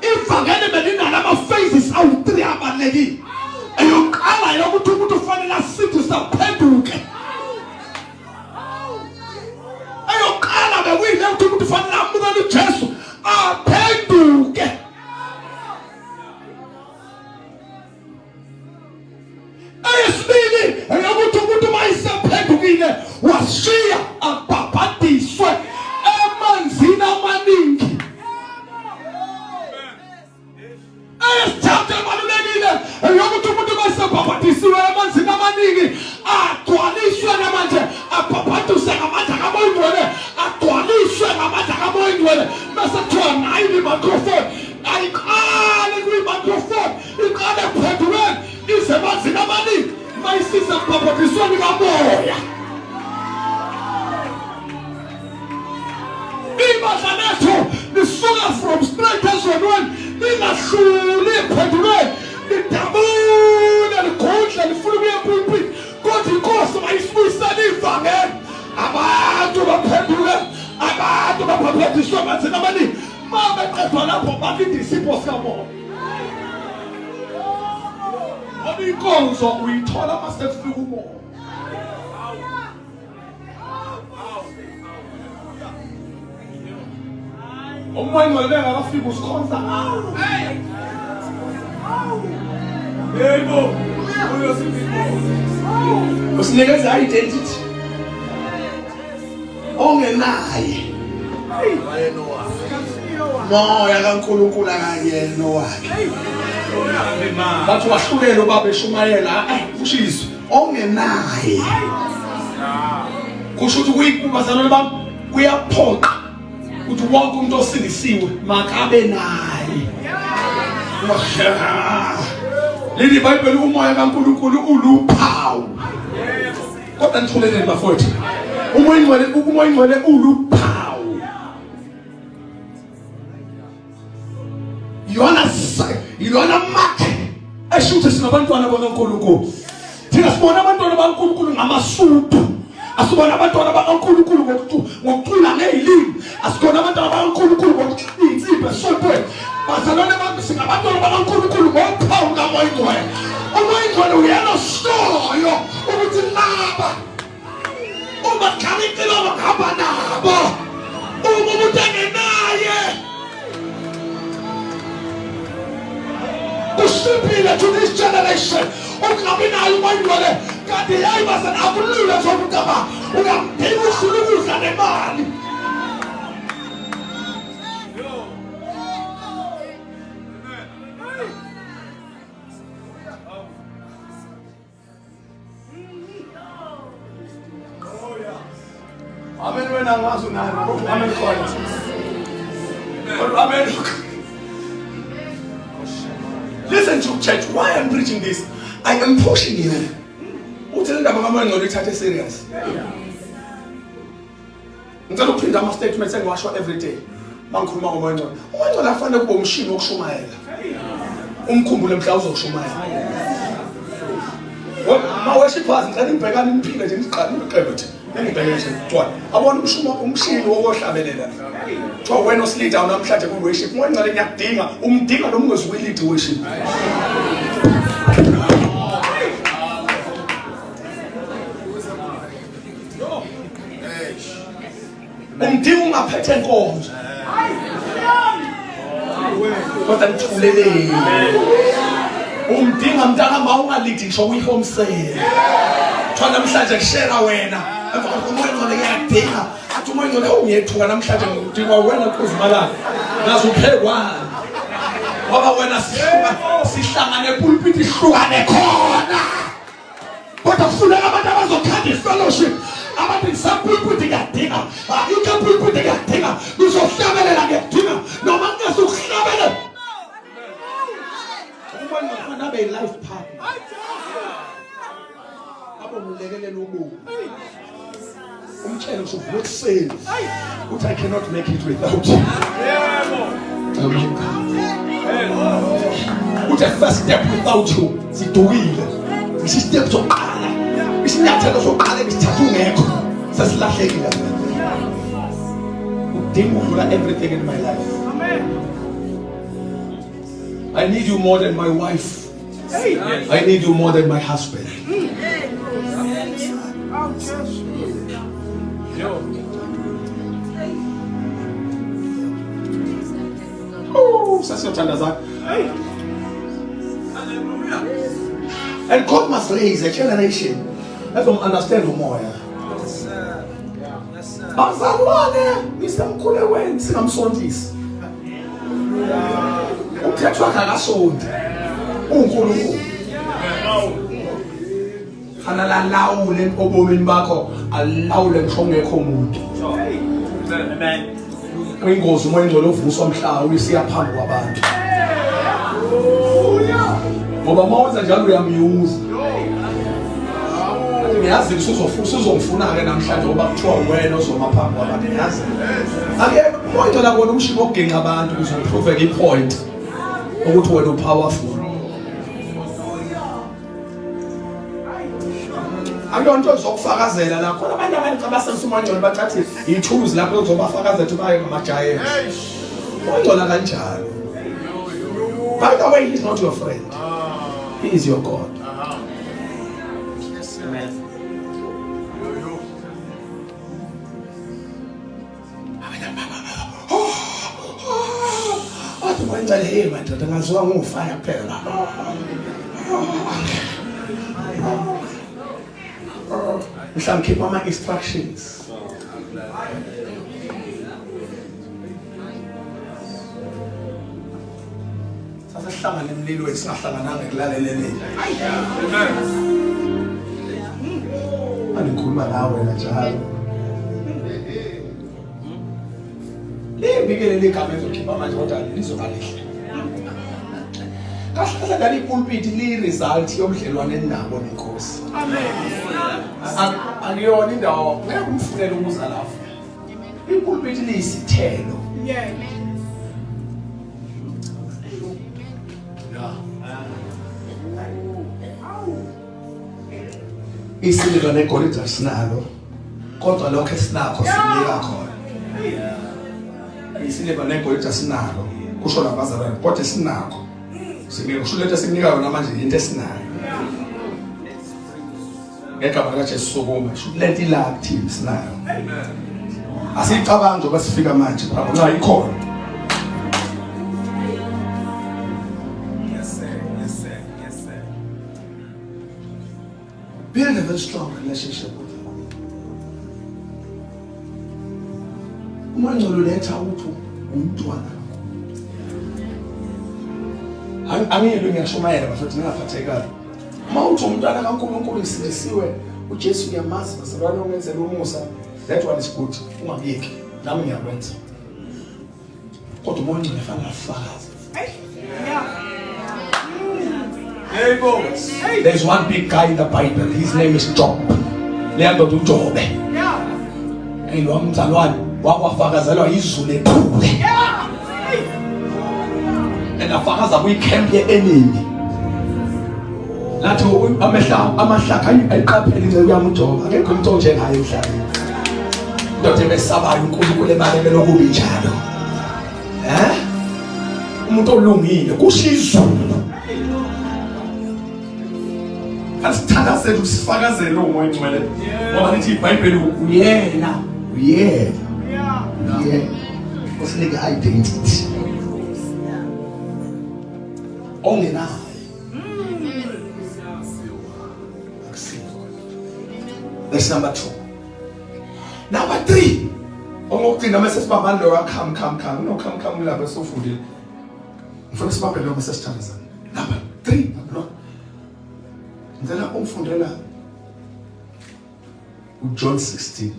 Ivangeli belinala ama-phases awu-3 abalulekile. Eyokuqala yokuthi umuntu ufanele asindiswe aphenduke. Eyokuqala bekuyile ukuthi umuntu ufanele amukele uJesu aphenduke. Eyesibili eyokuthi umuntu uma isephendukile washiya abhabhadiswe emanzini amaningi. Eyesithathu ebalulekile eyokuthi umuntu uma esebhabhadisiwe emanzini amaningi agcwaliswe namanje abhabhadiswe ngamandla kaMoya Ongcwele, agcwaliswe ngamandla kaMoya Ongcwele. Bese kuthiwa nayi i-microphone ayiqali kwi-microphone, iqale ekuphenduleni ize emanzini amaningi mayisize ekubhabhadisweni kamoya. Ibandla lethu lisuka from straight ezonweni lingahluli ekuphenduleni, lidabule ligudle lifuna ukuya epulpit, kodwa inkosi mayisibuyisele ivangeli. Abantu baphenduke, abantu babhabhadiswe emanzini amaningi. Uma beqedwa lapho balinde isipho sikamoya. Ngoba inkonzo uyithola uma sekufika umoya. Umoya ingcwele engakafiki usikhonza ngawo.
Yebo. Usinikeza identity. Ongenaye. Moya kaNkulunkulu akayena owakhe.
Bathi wahlulela ubaba eshumayela, usho izwi.
Ongenaye.
Kusho ukuthi kuyikubazalwane bami kuyaphoqa ukuthi wonke umuntu osindisiwe makabe naye. Leli iBhayibheli umoya kaNkulunkulu uluphawu. Kodwa nithuleleni bafowethu. Umoya ingcwele, umoya ingcwele uluphawu. Yona yona mark esho ukuthi singabantwana bakaNkulunkulu. Thina sibona abantwana bakaNkulunkulu ngamasudu. Asibona abantwana bakaNkulunkulu ngokucula ngezilimi. Asikhona abantwana bakaNkulunkulu ngokucula insimbi esontweni. Bazalwane bami singabantwana bakaNkulunkulu ngophawu kaMoya Ingcwele. UMoya Ingcwele uyena oshoyo ukuthi laba uma khala icilongo ngihamba nabo. Uma umuntu engenaye kushibhile to this generation ukungabi nayo uMoya Ingcwele. Kanti yayi bazalwane akulula nje ukucabanga uyamdinga udlula ukudla nemali. Amen wena ngazi unani kodwa amen khona. Kodwa amen. Listen to church, why I'm preaching this? I am pushing you. Uthi le ndaba kaMoya Ngcwele ithathe serious. Ngicela ukuphinda ama statements engiwasho every day. Mangikhuluma ngoMoya Ngcwele. UMoya Ngcwele afanele kube umshini wokushumayela. Umkhumbule mhla uzoshumayela. Ma worshipers ngicela nibhekane niphile nje niqale niqebe nje. Ningibheke nje kuthiwa abona umshumo umshini wokuhlabelela. Kuthiwa wena osilida namhlanje ku worship. Moya Ngcwele ngiyakudinga, umdinga noma ungezwe lead worship. Umdinga ungaphethe inkonzo. Kodwa nithuleleni. Umdinga mntaka ma ungalidi ngisho kwi-home sale. Kuthiwa namhlanje kushera wena. Emva kwalokho umoya ongcwele ngiyadinga. Athi umoya ongcwele ungiyethuka namhlanje ngidingwa wena Nkozimalanga. Ngaze uphekwane. Ngoba wena sihluka sihlangane epulpit ihlukane khona. Kodwa kufuneka abantu abazokhanda ifellowship. Abantu ngisapulpit ngiyadinga. Ayikho epulpit ngiyadinga. Ngizohlabelela ngiyadinga. Noma ngingezukuhlabelela. Umoya ongcwele kufanele abe yi-life partner. Abe umlekeleli wobomi. Umtshele ngisho uvuka ekuseni uthi I cannot make it without you.
Yebo.
Uthi first step without you sidukile. Isi step sokuqala. Isinyathelo sokuqala ebisithatha ungekho sesilahlekile. Udinga ukudlula everything in my life.
Amen.
I need you more than my wife. I need you more than my husband. Oh, sasiyothandaza. And God must raise a generation ezom understand umoya. Bazalwane, nisemkhulekweni singamsontisi. Umthetho wakhe akasonti. UNkulunkulu. Fanele alawule ebomini bakho, alawule ngisho ungekho umuntu.
Amen.
Ingozi umoya ingcwele ovuswa mhla uyisiya phambi kwabantu. Ngoba uma wenza njalo uyamyuza. Ngiyazi ukuthi usuzongifuna-ke namhlanje ngoba kuthiwa wena ozoma phambi kwabantu. Ngiyazi. Ake umoya ingcwele akubona umshini wokuginqa abantu ukuze uprove i-point ukuthi wena upowerful. Akuyonto ezokufakazela la khona abantu abaningi abasebenzisa umoya ongcwele bacathi ithuluzi lapho ezobafakazela ukuthi baye ngama-giants. Ungcola kanjalo. By the way, he's not your friend. He is your God.
Amen.
Athi umoya ongcwele, hey madoda ngaziwa ngufire kuphela. Mhlawumbe khipha ama-instructions. Sasihlangana emlilweni singahlangananga ekulaleleleni.
Amen.
Angikhuluma nawe wena njalo. Limbi ke leli gama ezokhipha manje kodwa lizoba lihle. Kahle kahle leli pulpit li result yobudlelwane enabo nenkosi.
Amen.
Akuyona indawo ngeke umfunele ukuza lapho. Ipulpit liyisithelo.
Yeah.
Isiliva negolide asinalo kodwa lokho esinakho sinika khona. Isiliva negolide asinalo kusho labazalwane kodwa esinakho sinika kusho lento esinika yona manje into esinayo. Ngegama likaJesu sukuma sho lento ila kuthini sinayo. Asiyicabangi njengoba sifika manje baba nxa ikhona.
Yes sir. Yes sir. Yes sir.
Build a very strong relationship with him. Uma ngcolo letha uthi umntwana. Angiyilwi ngiyashumayela bafethu ningaphathekani. Uma uthi umntwana kaNkulunkulu ngisindisiwe uJesu ngiyamazi bazalwane ongenzela umusa that one is good ungakuyeki nami ngiyakwenza. Kodwa umoya ongcwele fanele afakaze.
Yebo.
There's one big guy in the Bible. His name is Job. Leya ndoda uJobe. Hey lo mzalwane wakwafakazelwa izulu ephule. And afakaza kwi-camp ye-enemy. Lathi amehla amahlaka ayiqaphela inceku yami uJobe. Akekho umuntu onjengaye emhlabeni. Indoda emesabayo uNkulunkulu ebalekela okubi njalo. Eh? Umuntu olungile kusho izulu. Asithandazele usifakazele uMoya oNgcwele. Ngoba lithi iBhayibheli uyena, uyena. Uyena. Usinike identity. Ongenayo. Akusiwo. Verse number 2. Number 3. Ongokugcina mase sibambani lo come come come no come come lapha sofundile. Ngifuna sibambe lo mase sithandazana. Number 3 lo. Ngicela ungifundela uJohn 16.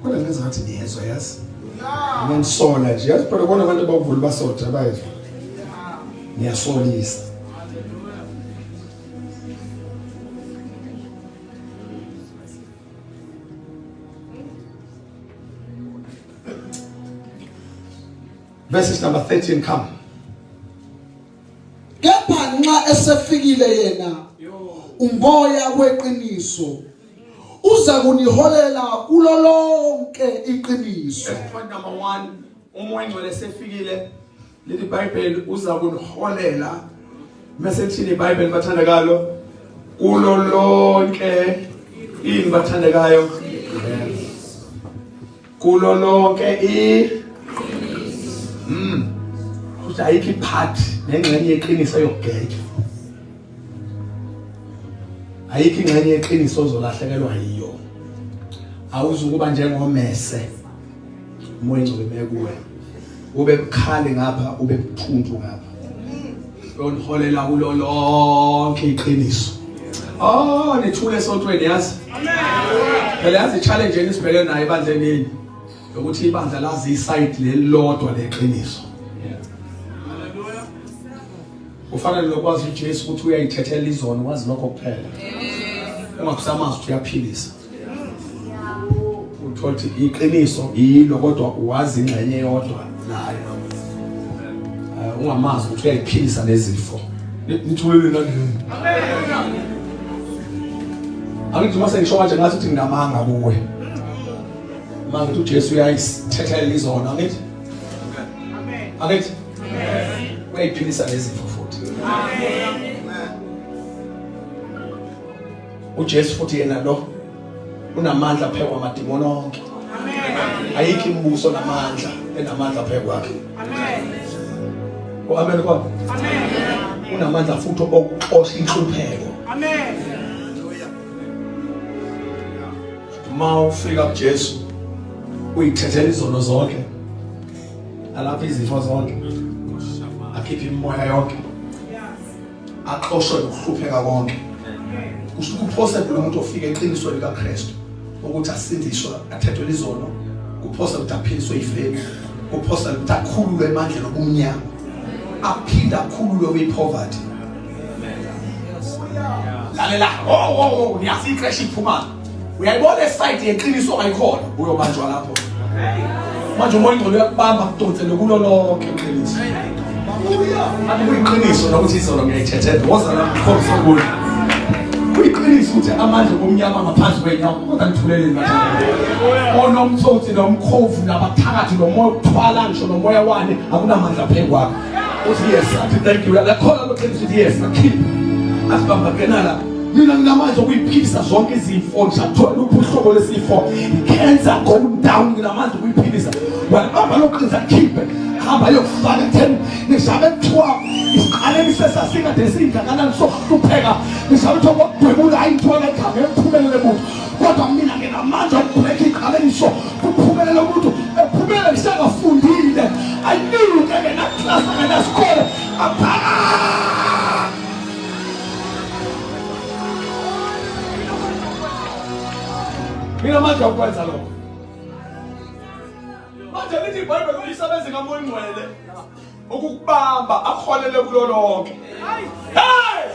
Kodwa ngenza ngathi niyezwa yazi. Ngiyansola nje yazi phela kona abantu abavula basoja bayezwa. Niyasolisa. Verses number 13 come.
Kepha nxa esefikile yena umoya weqiniso uza kuniholela kulo lonke iqiniso.
Point number 1, umoya ongcwele sefikile leli Bible uza kuniholela mase lithini iBhayibheli bathandekayo kulo lonke ini bathandekayo kulo lonke i futhi ayikho ipart nengxenye yeqiniso yokugeja ayikho ingxenye yeqiniso ozolahlekelwa yiyo awuzukuba njengomese umoya ongcwele kuwe ube bukhali ngapha ube buthuntu ngapha uyoniholela kulo lonke iqiniso. Oh nithule esontweni yazi. Amen. Phela yazi challenge enisibhekene nayo ebandleni ukuthi ibandla lazi iside lelilodwa leqiniso. Ufana nokwazi uJesu ukuthi uyayithethela izono wazi lokho kuphela. Ungakusamazi ukuthi uyaphilisa. Uthola ukuthi iqiniso yilo kodwa wazi ingxenye yodwa nayo. Ungamazi ukuthi uyayiphilisa nezifo. Nithulele nani? Amen. Angithi uma sengisho kanje ngathi ukuthi nginamanga kuwe. Uma ngithi uJesu uyayithethela izono angithi? Amen. Angithi? Amen. Uyayiphilisa nezifo futhi. Amen. uJesu futhi yena lo unamandla phekwa amadimoni onke. Amen. Ayikho imibuso namandla enamandla phekwakhe. Amen. Oh amen kwa. Amen. Unamandla futhi okuxosha inhlupheko. Amen. Uma ufika kuJesu uyithethela izono zonke. Alapha izifo zonke. Akhiphe imimoya yonke. Axoshwe nokuhlupheka konke. Kusho kupossible umuntu ofika eqinisweni likaKristu ukuthi asindiswe athethwe izono, kupossible ukuthi aphiliswe ifeni, kupossible ukuthi akhululwe emandleni obumnyama, aphinde akhululwe kwipoverty. Lalela, oh oh niyasi icrash iphuma. Uyayibona eside yeqiniso ongayikhona, uyobanjwa lapho. Manje umoya ongcwele uyakubamba kudonsele kulo lonke iqiniso. Athi kuyiqiniso nokuthi izono ngiyayithethela. Woza la ngikhombise kulo. Kuyiqiniso ukuthi amandla obumnyama ngaphansi kwenyawo kodwa ngithuleleni manje. Onomtsotsi nomkhovu nabathakathi nomoya okuthwala ngisho nomoya wani akunamandla phezu kwakho. Uthi yes, athi thank you. Lakhona lo qiniso uthi yes, akhiphe. Asibamba ngena la. Mina nginamandla okuyiphilisa zonke izifo, ngisathola uhlobo lesifo. I-cancer going down nginamandla okuyiphilisa. Walibamba lokuqinisa khiphe. Hamba yokufaka ekutheni nishabe kuthiwa isiqaleni sesasikade singakanani sokuhlupheka. Nishabe kuthiwa ngokudwebula ayithola ekhaya ephumelele muntu. Kodwa mina nginamandla okubreak iqaleniso kuphumelele umuntu ephumelele ngisengafundile. Ayinuke ngenaklasi ngenasikole aphakame. Nginamandla okwenza lokho. Manje lithi iBhayibheli umsebenzi kaMoya Ongcwele ukukubamba akuholele kulo lonke. Hey!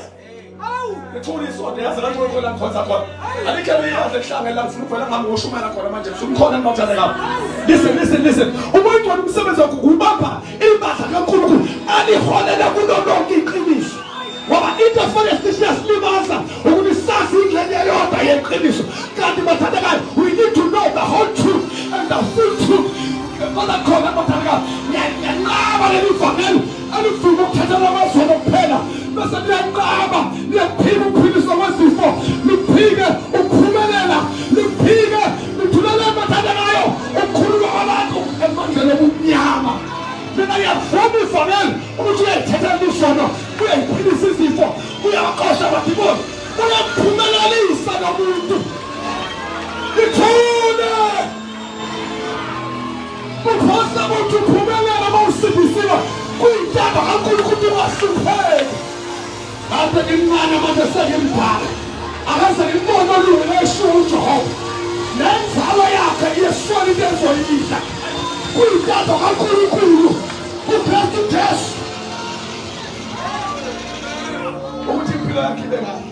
Awu, ngithula isonto yazi la ngicela khona ngikhonza khona. Alikho ibandla ekuhlangene la ngifuna ukuvela ngami ngoshumayela khona manje ngifuna khona ngibathanda kabi. Listen, listen, listen. Umoya Ongcwele umsebenzi wakho ukubamba ibandla kaNkulunkulu aliholele kulo lonke iqiniso. Ngoba into efanele sisiyasilimaza ukuthi sazi ingxenye eyodwa yeqiniso. Kanti bathandekayo, we need to know the whole truth and the full truth. Kodwa khona bathandekayo, ngiyanqaba leli vangeli elifuna ukuthathela amazono kuphela bese liyanqaba liyaphika ukuphiliswa kwezifo, liphike ukuphumelela, liphike lithulele bathandekayo ukukhululwa kwabantu emandleni obumnyama.
Wena uyavuma ivangeli ukuthi uyayithetha isono, uyayiphilisa izifo, uyabaxosha abadimoni, uyaphumelelisa nomuntu. Ithule. Kuphosa ukuthi uphumelele uma usindisiwe kuyintando kaNkulunkulu ungahlupheki. Kade ngimncane manje sengimdala. Akaze ngimbone olungileyo eshiwo uJehova. Nenzalo yakhe iyeswela into ezoyidla. Kuyintando kaNkulunkulu kuKristu Jesu.
Ukuthi impilo yakhe ibe kahle.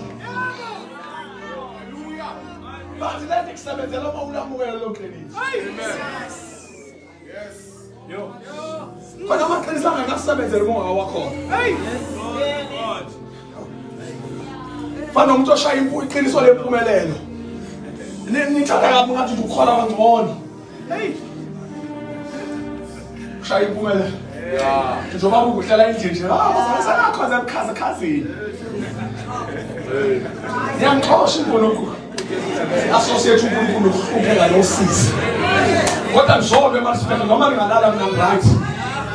Bathi lento ikusebenzela uma ulamukela lo qiniso.
Yes. Yo.
Khona amaqiniso angakakusebenzeli uma ungawakhona.
Hey. God.
Fana nomuntu oshaya impu iqiniso lempumelelo. Nithanda kabi ngathi nje ukukhola kangcono.
Hey.
Ushaya impumelelo.
Yeah.
Njengoba kukuhlala endlini nje, ah, bazalisa ebukhazi khazini. Ngiyamxosha uNkulunkulu. Associate uNkulunkulu ukuhlupheka nosizi. Kodwa ngizolwe manje noma ngingalala mina right.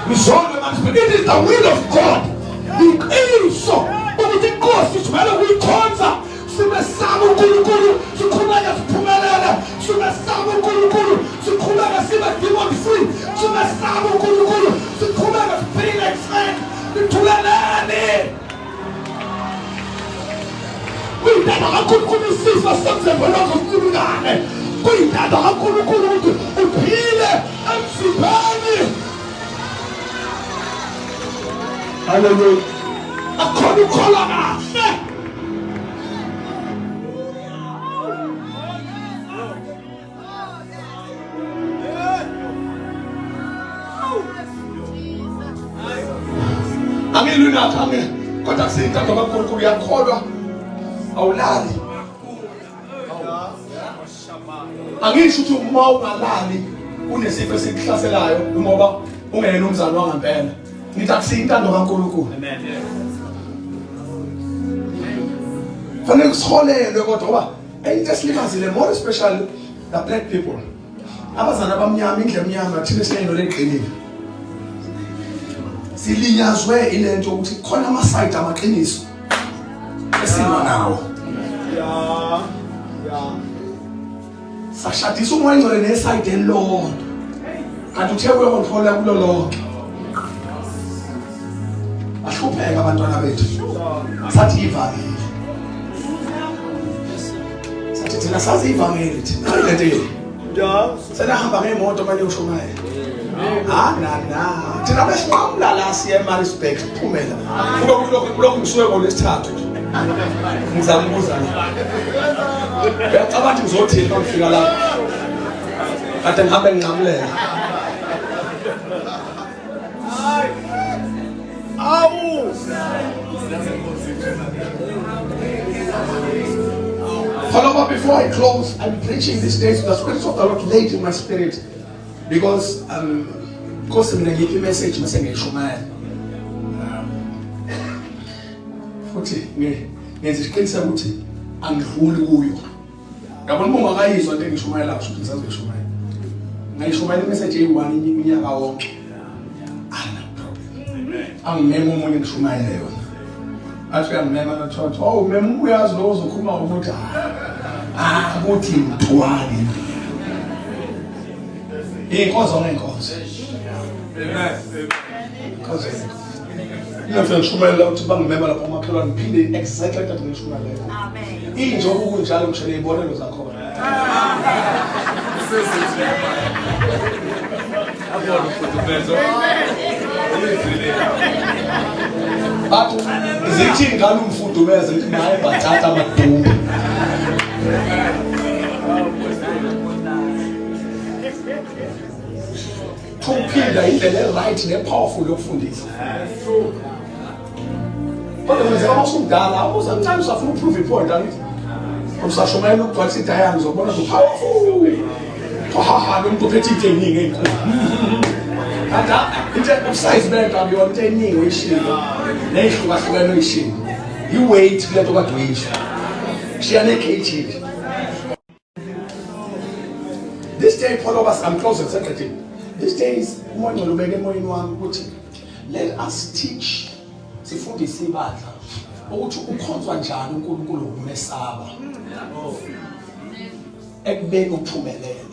Ngizolwe manje it is the will of God. Iqiniso ukuthi inkosi sivele kuyikhonza simesaba uNkulunkulu siqhubeke siphumelele simesaba uNkulunkulu siqhubeke sibe demon free simesaba uNkulunkulu siqhubeke siphile ekuseni nithuleleni Kuyintando kaNkulunkulu isifo semzimba wakho sincibikane. Kuyintando kaNkulunkulu ukuthi uphile emzimbeni. Haleluya. Akhona ukholwa kahle.
Angilwi nakho angi kodwa kusiyintando kaNkulunkulu uyakholwa awulali. Angisho ukuthi uma ungalali unesifo esikuhlaselayo ngoba ungeyena umzali wangempela. Ngithi akusiyintando kaNkulunkulu.
Amen.
Fanele kusiholelwe kodwa ngoba into esilimazile more especially the black people abazali abamnyama indlu emnyama thina esinento leqinile silinyazwe ilento ukuthi khona ama side amaqiniso esilwa nawo
ya ya
sashadisa umoya ingcwele neside elilodwa kanti uthe uyokontrola kulo lonke bahlupheka abantwana bethu sathi ivangeli sathi thina sazi ivangeli thina hayi lento yenu senahamba ngemoto manje ushumayela ha na na thina besinqamula la siye eMaritzburg siphumela kube kulokhu kulokhu ngisuke ngolwesithathu ngizama ukuza la uyacabanga ukuthi ngizothini uma ngifika lapho kade ngihambe nginqamulela
Awu.
Follow before I close, I'm preaching these days. The Spirit of the Lord laid in my spirit because Nkosi mina ngiphi message mase ngiyishumayela. Futhi ngenza isiqiniseko ukuthi angidluli kuyo. Yabona uma ungakayizwa into engishumayela kusho ukuthi ngisazoyishumayela. Ngayishumayela imessage eyi-one unyaka wonke. Ana problem. Angimema omunye ngishumayele yona. Athi uyangimema nothotho. Oh, mema uyazi lo ozokhuluma ukuthi ah ukuthi mthwali. Inkonzo ngenkonzo.
Amen.
Inkonzo. Ngiyafika ngishumayela ukuthi bangimema lapho umakhelwane ngiphinde exactly kade ngishumayela.
Amen.
Injobo kunjalo ngisho nezibonelo zakhona.
Abona umfudumezwa.
Bathi zithi ingane umfudumeze ngithi naye bhatata amadumbe. Thuphinda indlela e-right ne-powerful yokufundisa. Kodwa kwenzeka uma usumdala, uma usemncane usafuna uprove ipoint angithi. Usashumayela ukugcwalisa idayari uzobona ukuthi powerful. Ha ha lo muntu uphethe into eningi enkulu. Kanti into usize bento akuyona into eningi oyishilo. Neyihlukahlukene oyishilo. I-weight kule nto kade uyisho. Shiya ne-KG. This day, Paul of us, I'm closing, secretary. These days uMoya Ngcwele ubeke emoyeni wami ukuthi let us teach, sifundise ibandla ukuthi ukhonzwa njani uNkulunkulu ngokumesaba ekubeni uphumelele.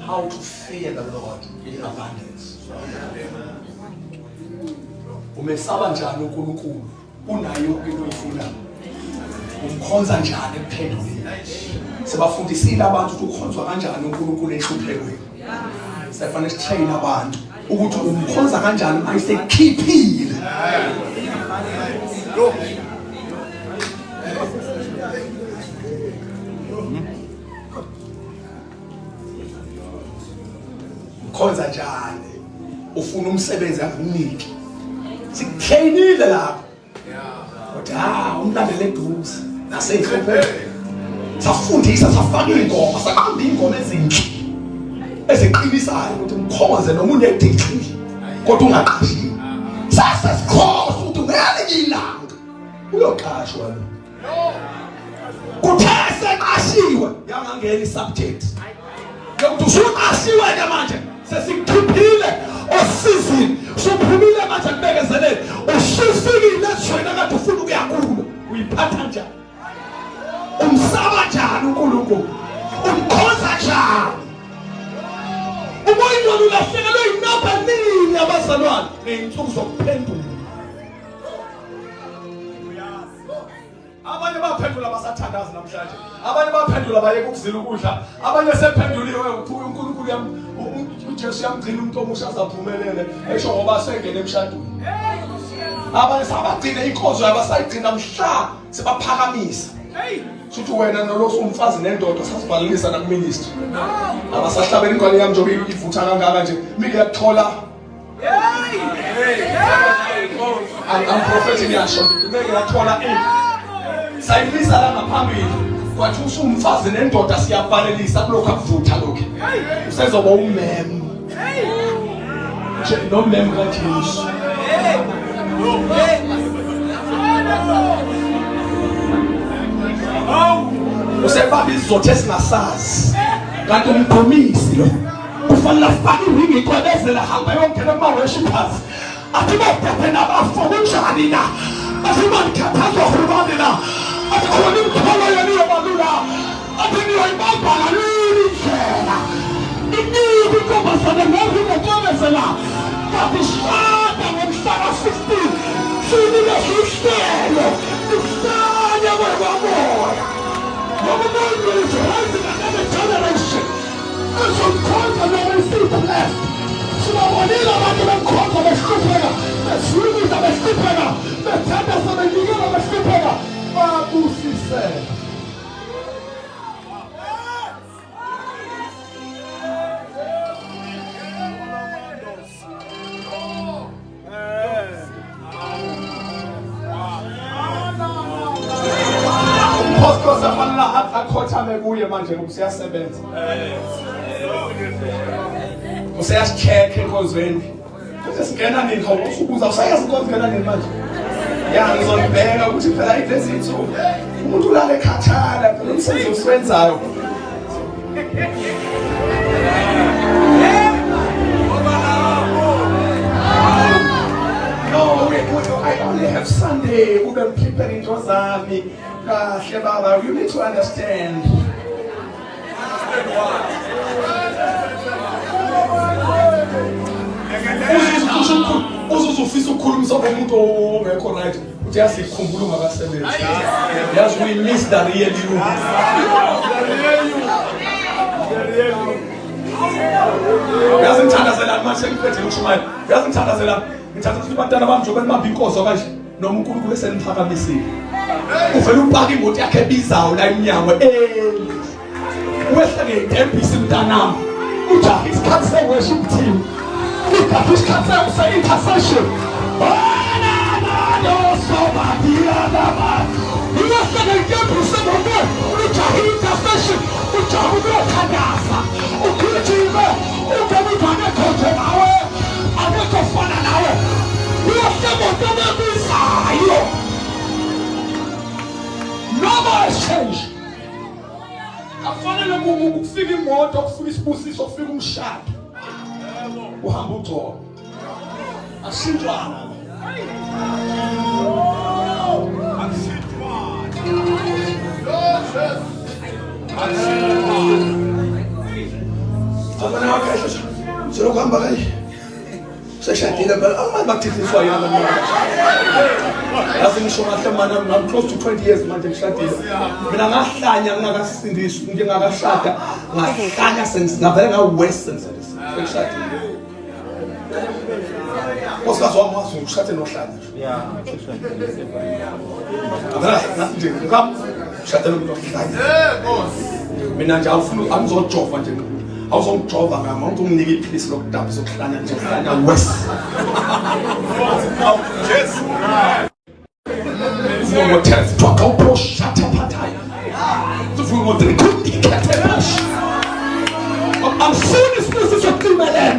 How to fear the Lord in abundance. Umesaba njani uNkulunkulu unayo yonke into oyifunayo? Umkhonza njani ekuphenduleni? Sebafundisile abantu ukuthi ukhonzwa kanjani uNkulunkulu enhluphekweni. Sifanele sitrain abantu ukuthi umkhonza kanjani uma esekhiphile. Mkhonza njani? Ufuna umsebenzi angakuniki. Sikutrainile lapho. Kodwa ha umlandele eduze naseyihluphekweni. Safundisa, safaka iy'ngoma, saqamba iy'ngoma ezinhle eziqinisayo ukuthi mkhonze noma une-degree kodwa ungaqashiwe. Sase sikhohlwa ukuthi ngelinye ilanga uyoqashwa lo. Kuthe seqashiwe yangangena i-subject yokuthi usuqashiwe ke manje, sesikukhiphile osizini, usuphumile manje kubekezeleni, usufikile ezweni akade ufuna ukuya kulo. Uyiphatha njani? Umsaba njani uNkulunkulu? Umkhonza njani? Umoya wenu ulahlekelwe yinamba nini abazalwane ngey'nsuku zokuphenduka? Abanye baphendula basathandaza namhlanje, abanye baphendula bayeka ukuzila ukudla, abanye sephenduliwe ukuthi uNkulunkulu yam uJesu yamgcina umuntu omusha azaphumelele esho ngoba sengene emshadweni. Abanye sabagcina inkonzo yabasayigcina mhla sebaphakamisa. Shuthi wena nolofu umfazi nendoda sasivalelisa nakuministry. Abasahlabela ingane yami njengoba ivutha kangaka nje, mike yakuthola. I'm prophetic yasho ngeke yathola ini. Sayimisa la ngaphambili kwathi usumfazi nendoda siyavalelisa kulokhu akuvutha lokhu. Usezoba umem. Nje nomem kaJesu. Usebamba isizotha esingasazi. Kanti umqomisi lo. Kufanele afake iringi icwebezela, hamba yongena kuma-worshippers, athi bodede nabafo kunjani na, athi manikhathazwa hurumani na, athi khona imithwalo yenu iyobalula, athi niyoyibamba kalula indlela. Inike intombazane neringi ecwebezela kanti shada ngomhla ka-16 sinikeza uhlelo ihlanye kwekwamoya ngoba umuntu is rising another generation ezomkhonza noma isiblessed. Sibabonile abantu bemkhonza behlupheka, bezulukisa behlupheka, bethandaza benikela behlupheka, babusiseka. Umphostoli afanele akhothame kuye manje ngoba useyasebenza. Useyasicheck enkonzweni. Kuthi singena nini hawu usubuza usayazi inkonzo ingena nini manje. Ya ngizolibheka ukuthi phela ilezi insuku umuntu ulale ekhathala phela umsebenzi osuwenzayo. No, I only have Sunday. Ube ngiprepare into zami kahle baba. You need to understand. Understand what? Uzuze ufisa ukukhulumisa umuntu ongekho right. Uthi yazi ikhumbula ungakasebenzi. Yazi we miss the real you. Yazi ngithandazelani manje sengiphethe ukushumayela. Yazi ngithandazelani. Ngithatha ukuthi bantwana bami njengoba nibamba inkonzo kanje noma uNkulunkulu eseniphakamisile. Uvela upaka imoto yakhe ebizayo la emnyango. Wehle ngey'tebhisi mntanami. Ujahe isikhathi se-worship team. Ujahe isikhathi se-intercession. Wehle ngey'tebhisi ngoba ujahe i-intercession. Ujahe ukuyothandaza. Ugijime. Ungene uthi akekho nje nawe. Akekho ofana nawe. Wehle moto ebizayo. Noma has changed. Akufanele kufika imoto, kufika isibusiso, kufika umshado. Uhamba ugcoba. Ashintshwana. Abana wakhe selokhu hamba kanje. Seshadile phela awumazi bakuthithiswa yini abantu. Yazi ngisho kahle mana I'm close to 20 years manje ngishadile. Mina ngahlanya ngingakasindiswa ngingakashada ngahlanya sengavele nga worse sengishadile. Nkosikazi wami wazi ngishade nohlanya. Yeah. Nje ngishade nomuntu ohlanya. Mina nje awufuni angizojova nje. Awuzongijova ngami, awuzonginika iphilisi lokudaba zokuhlanya nje uhlanya worse.
Jesu.
Sivuka ngo-10 kuthiwa khawuphoshatha phathaya. Sivuka ngo-3 khethe. Angifuni isibusiso sokucimelela.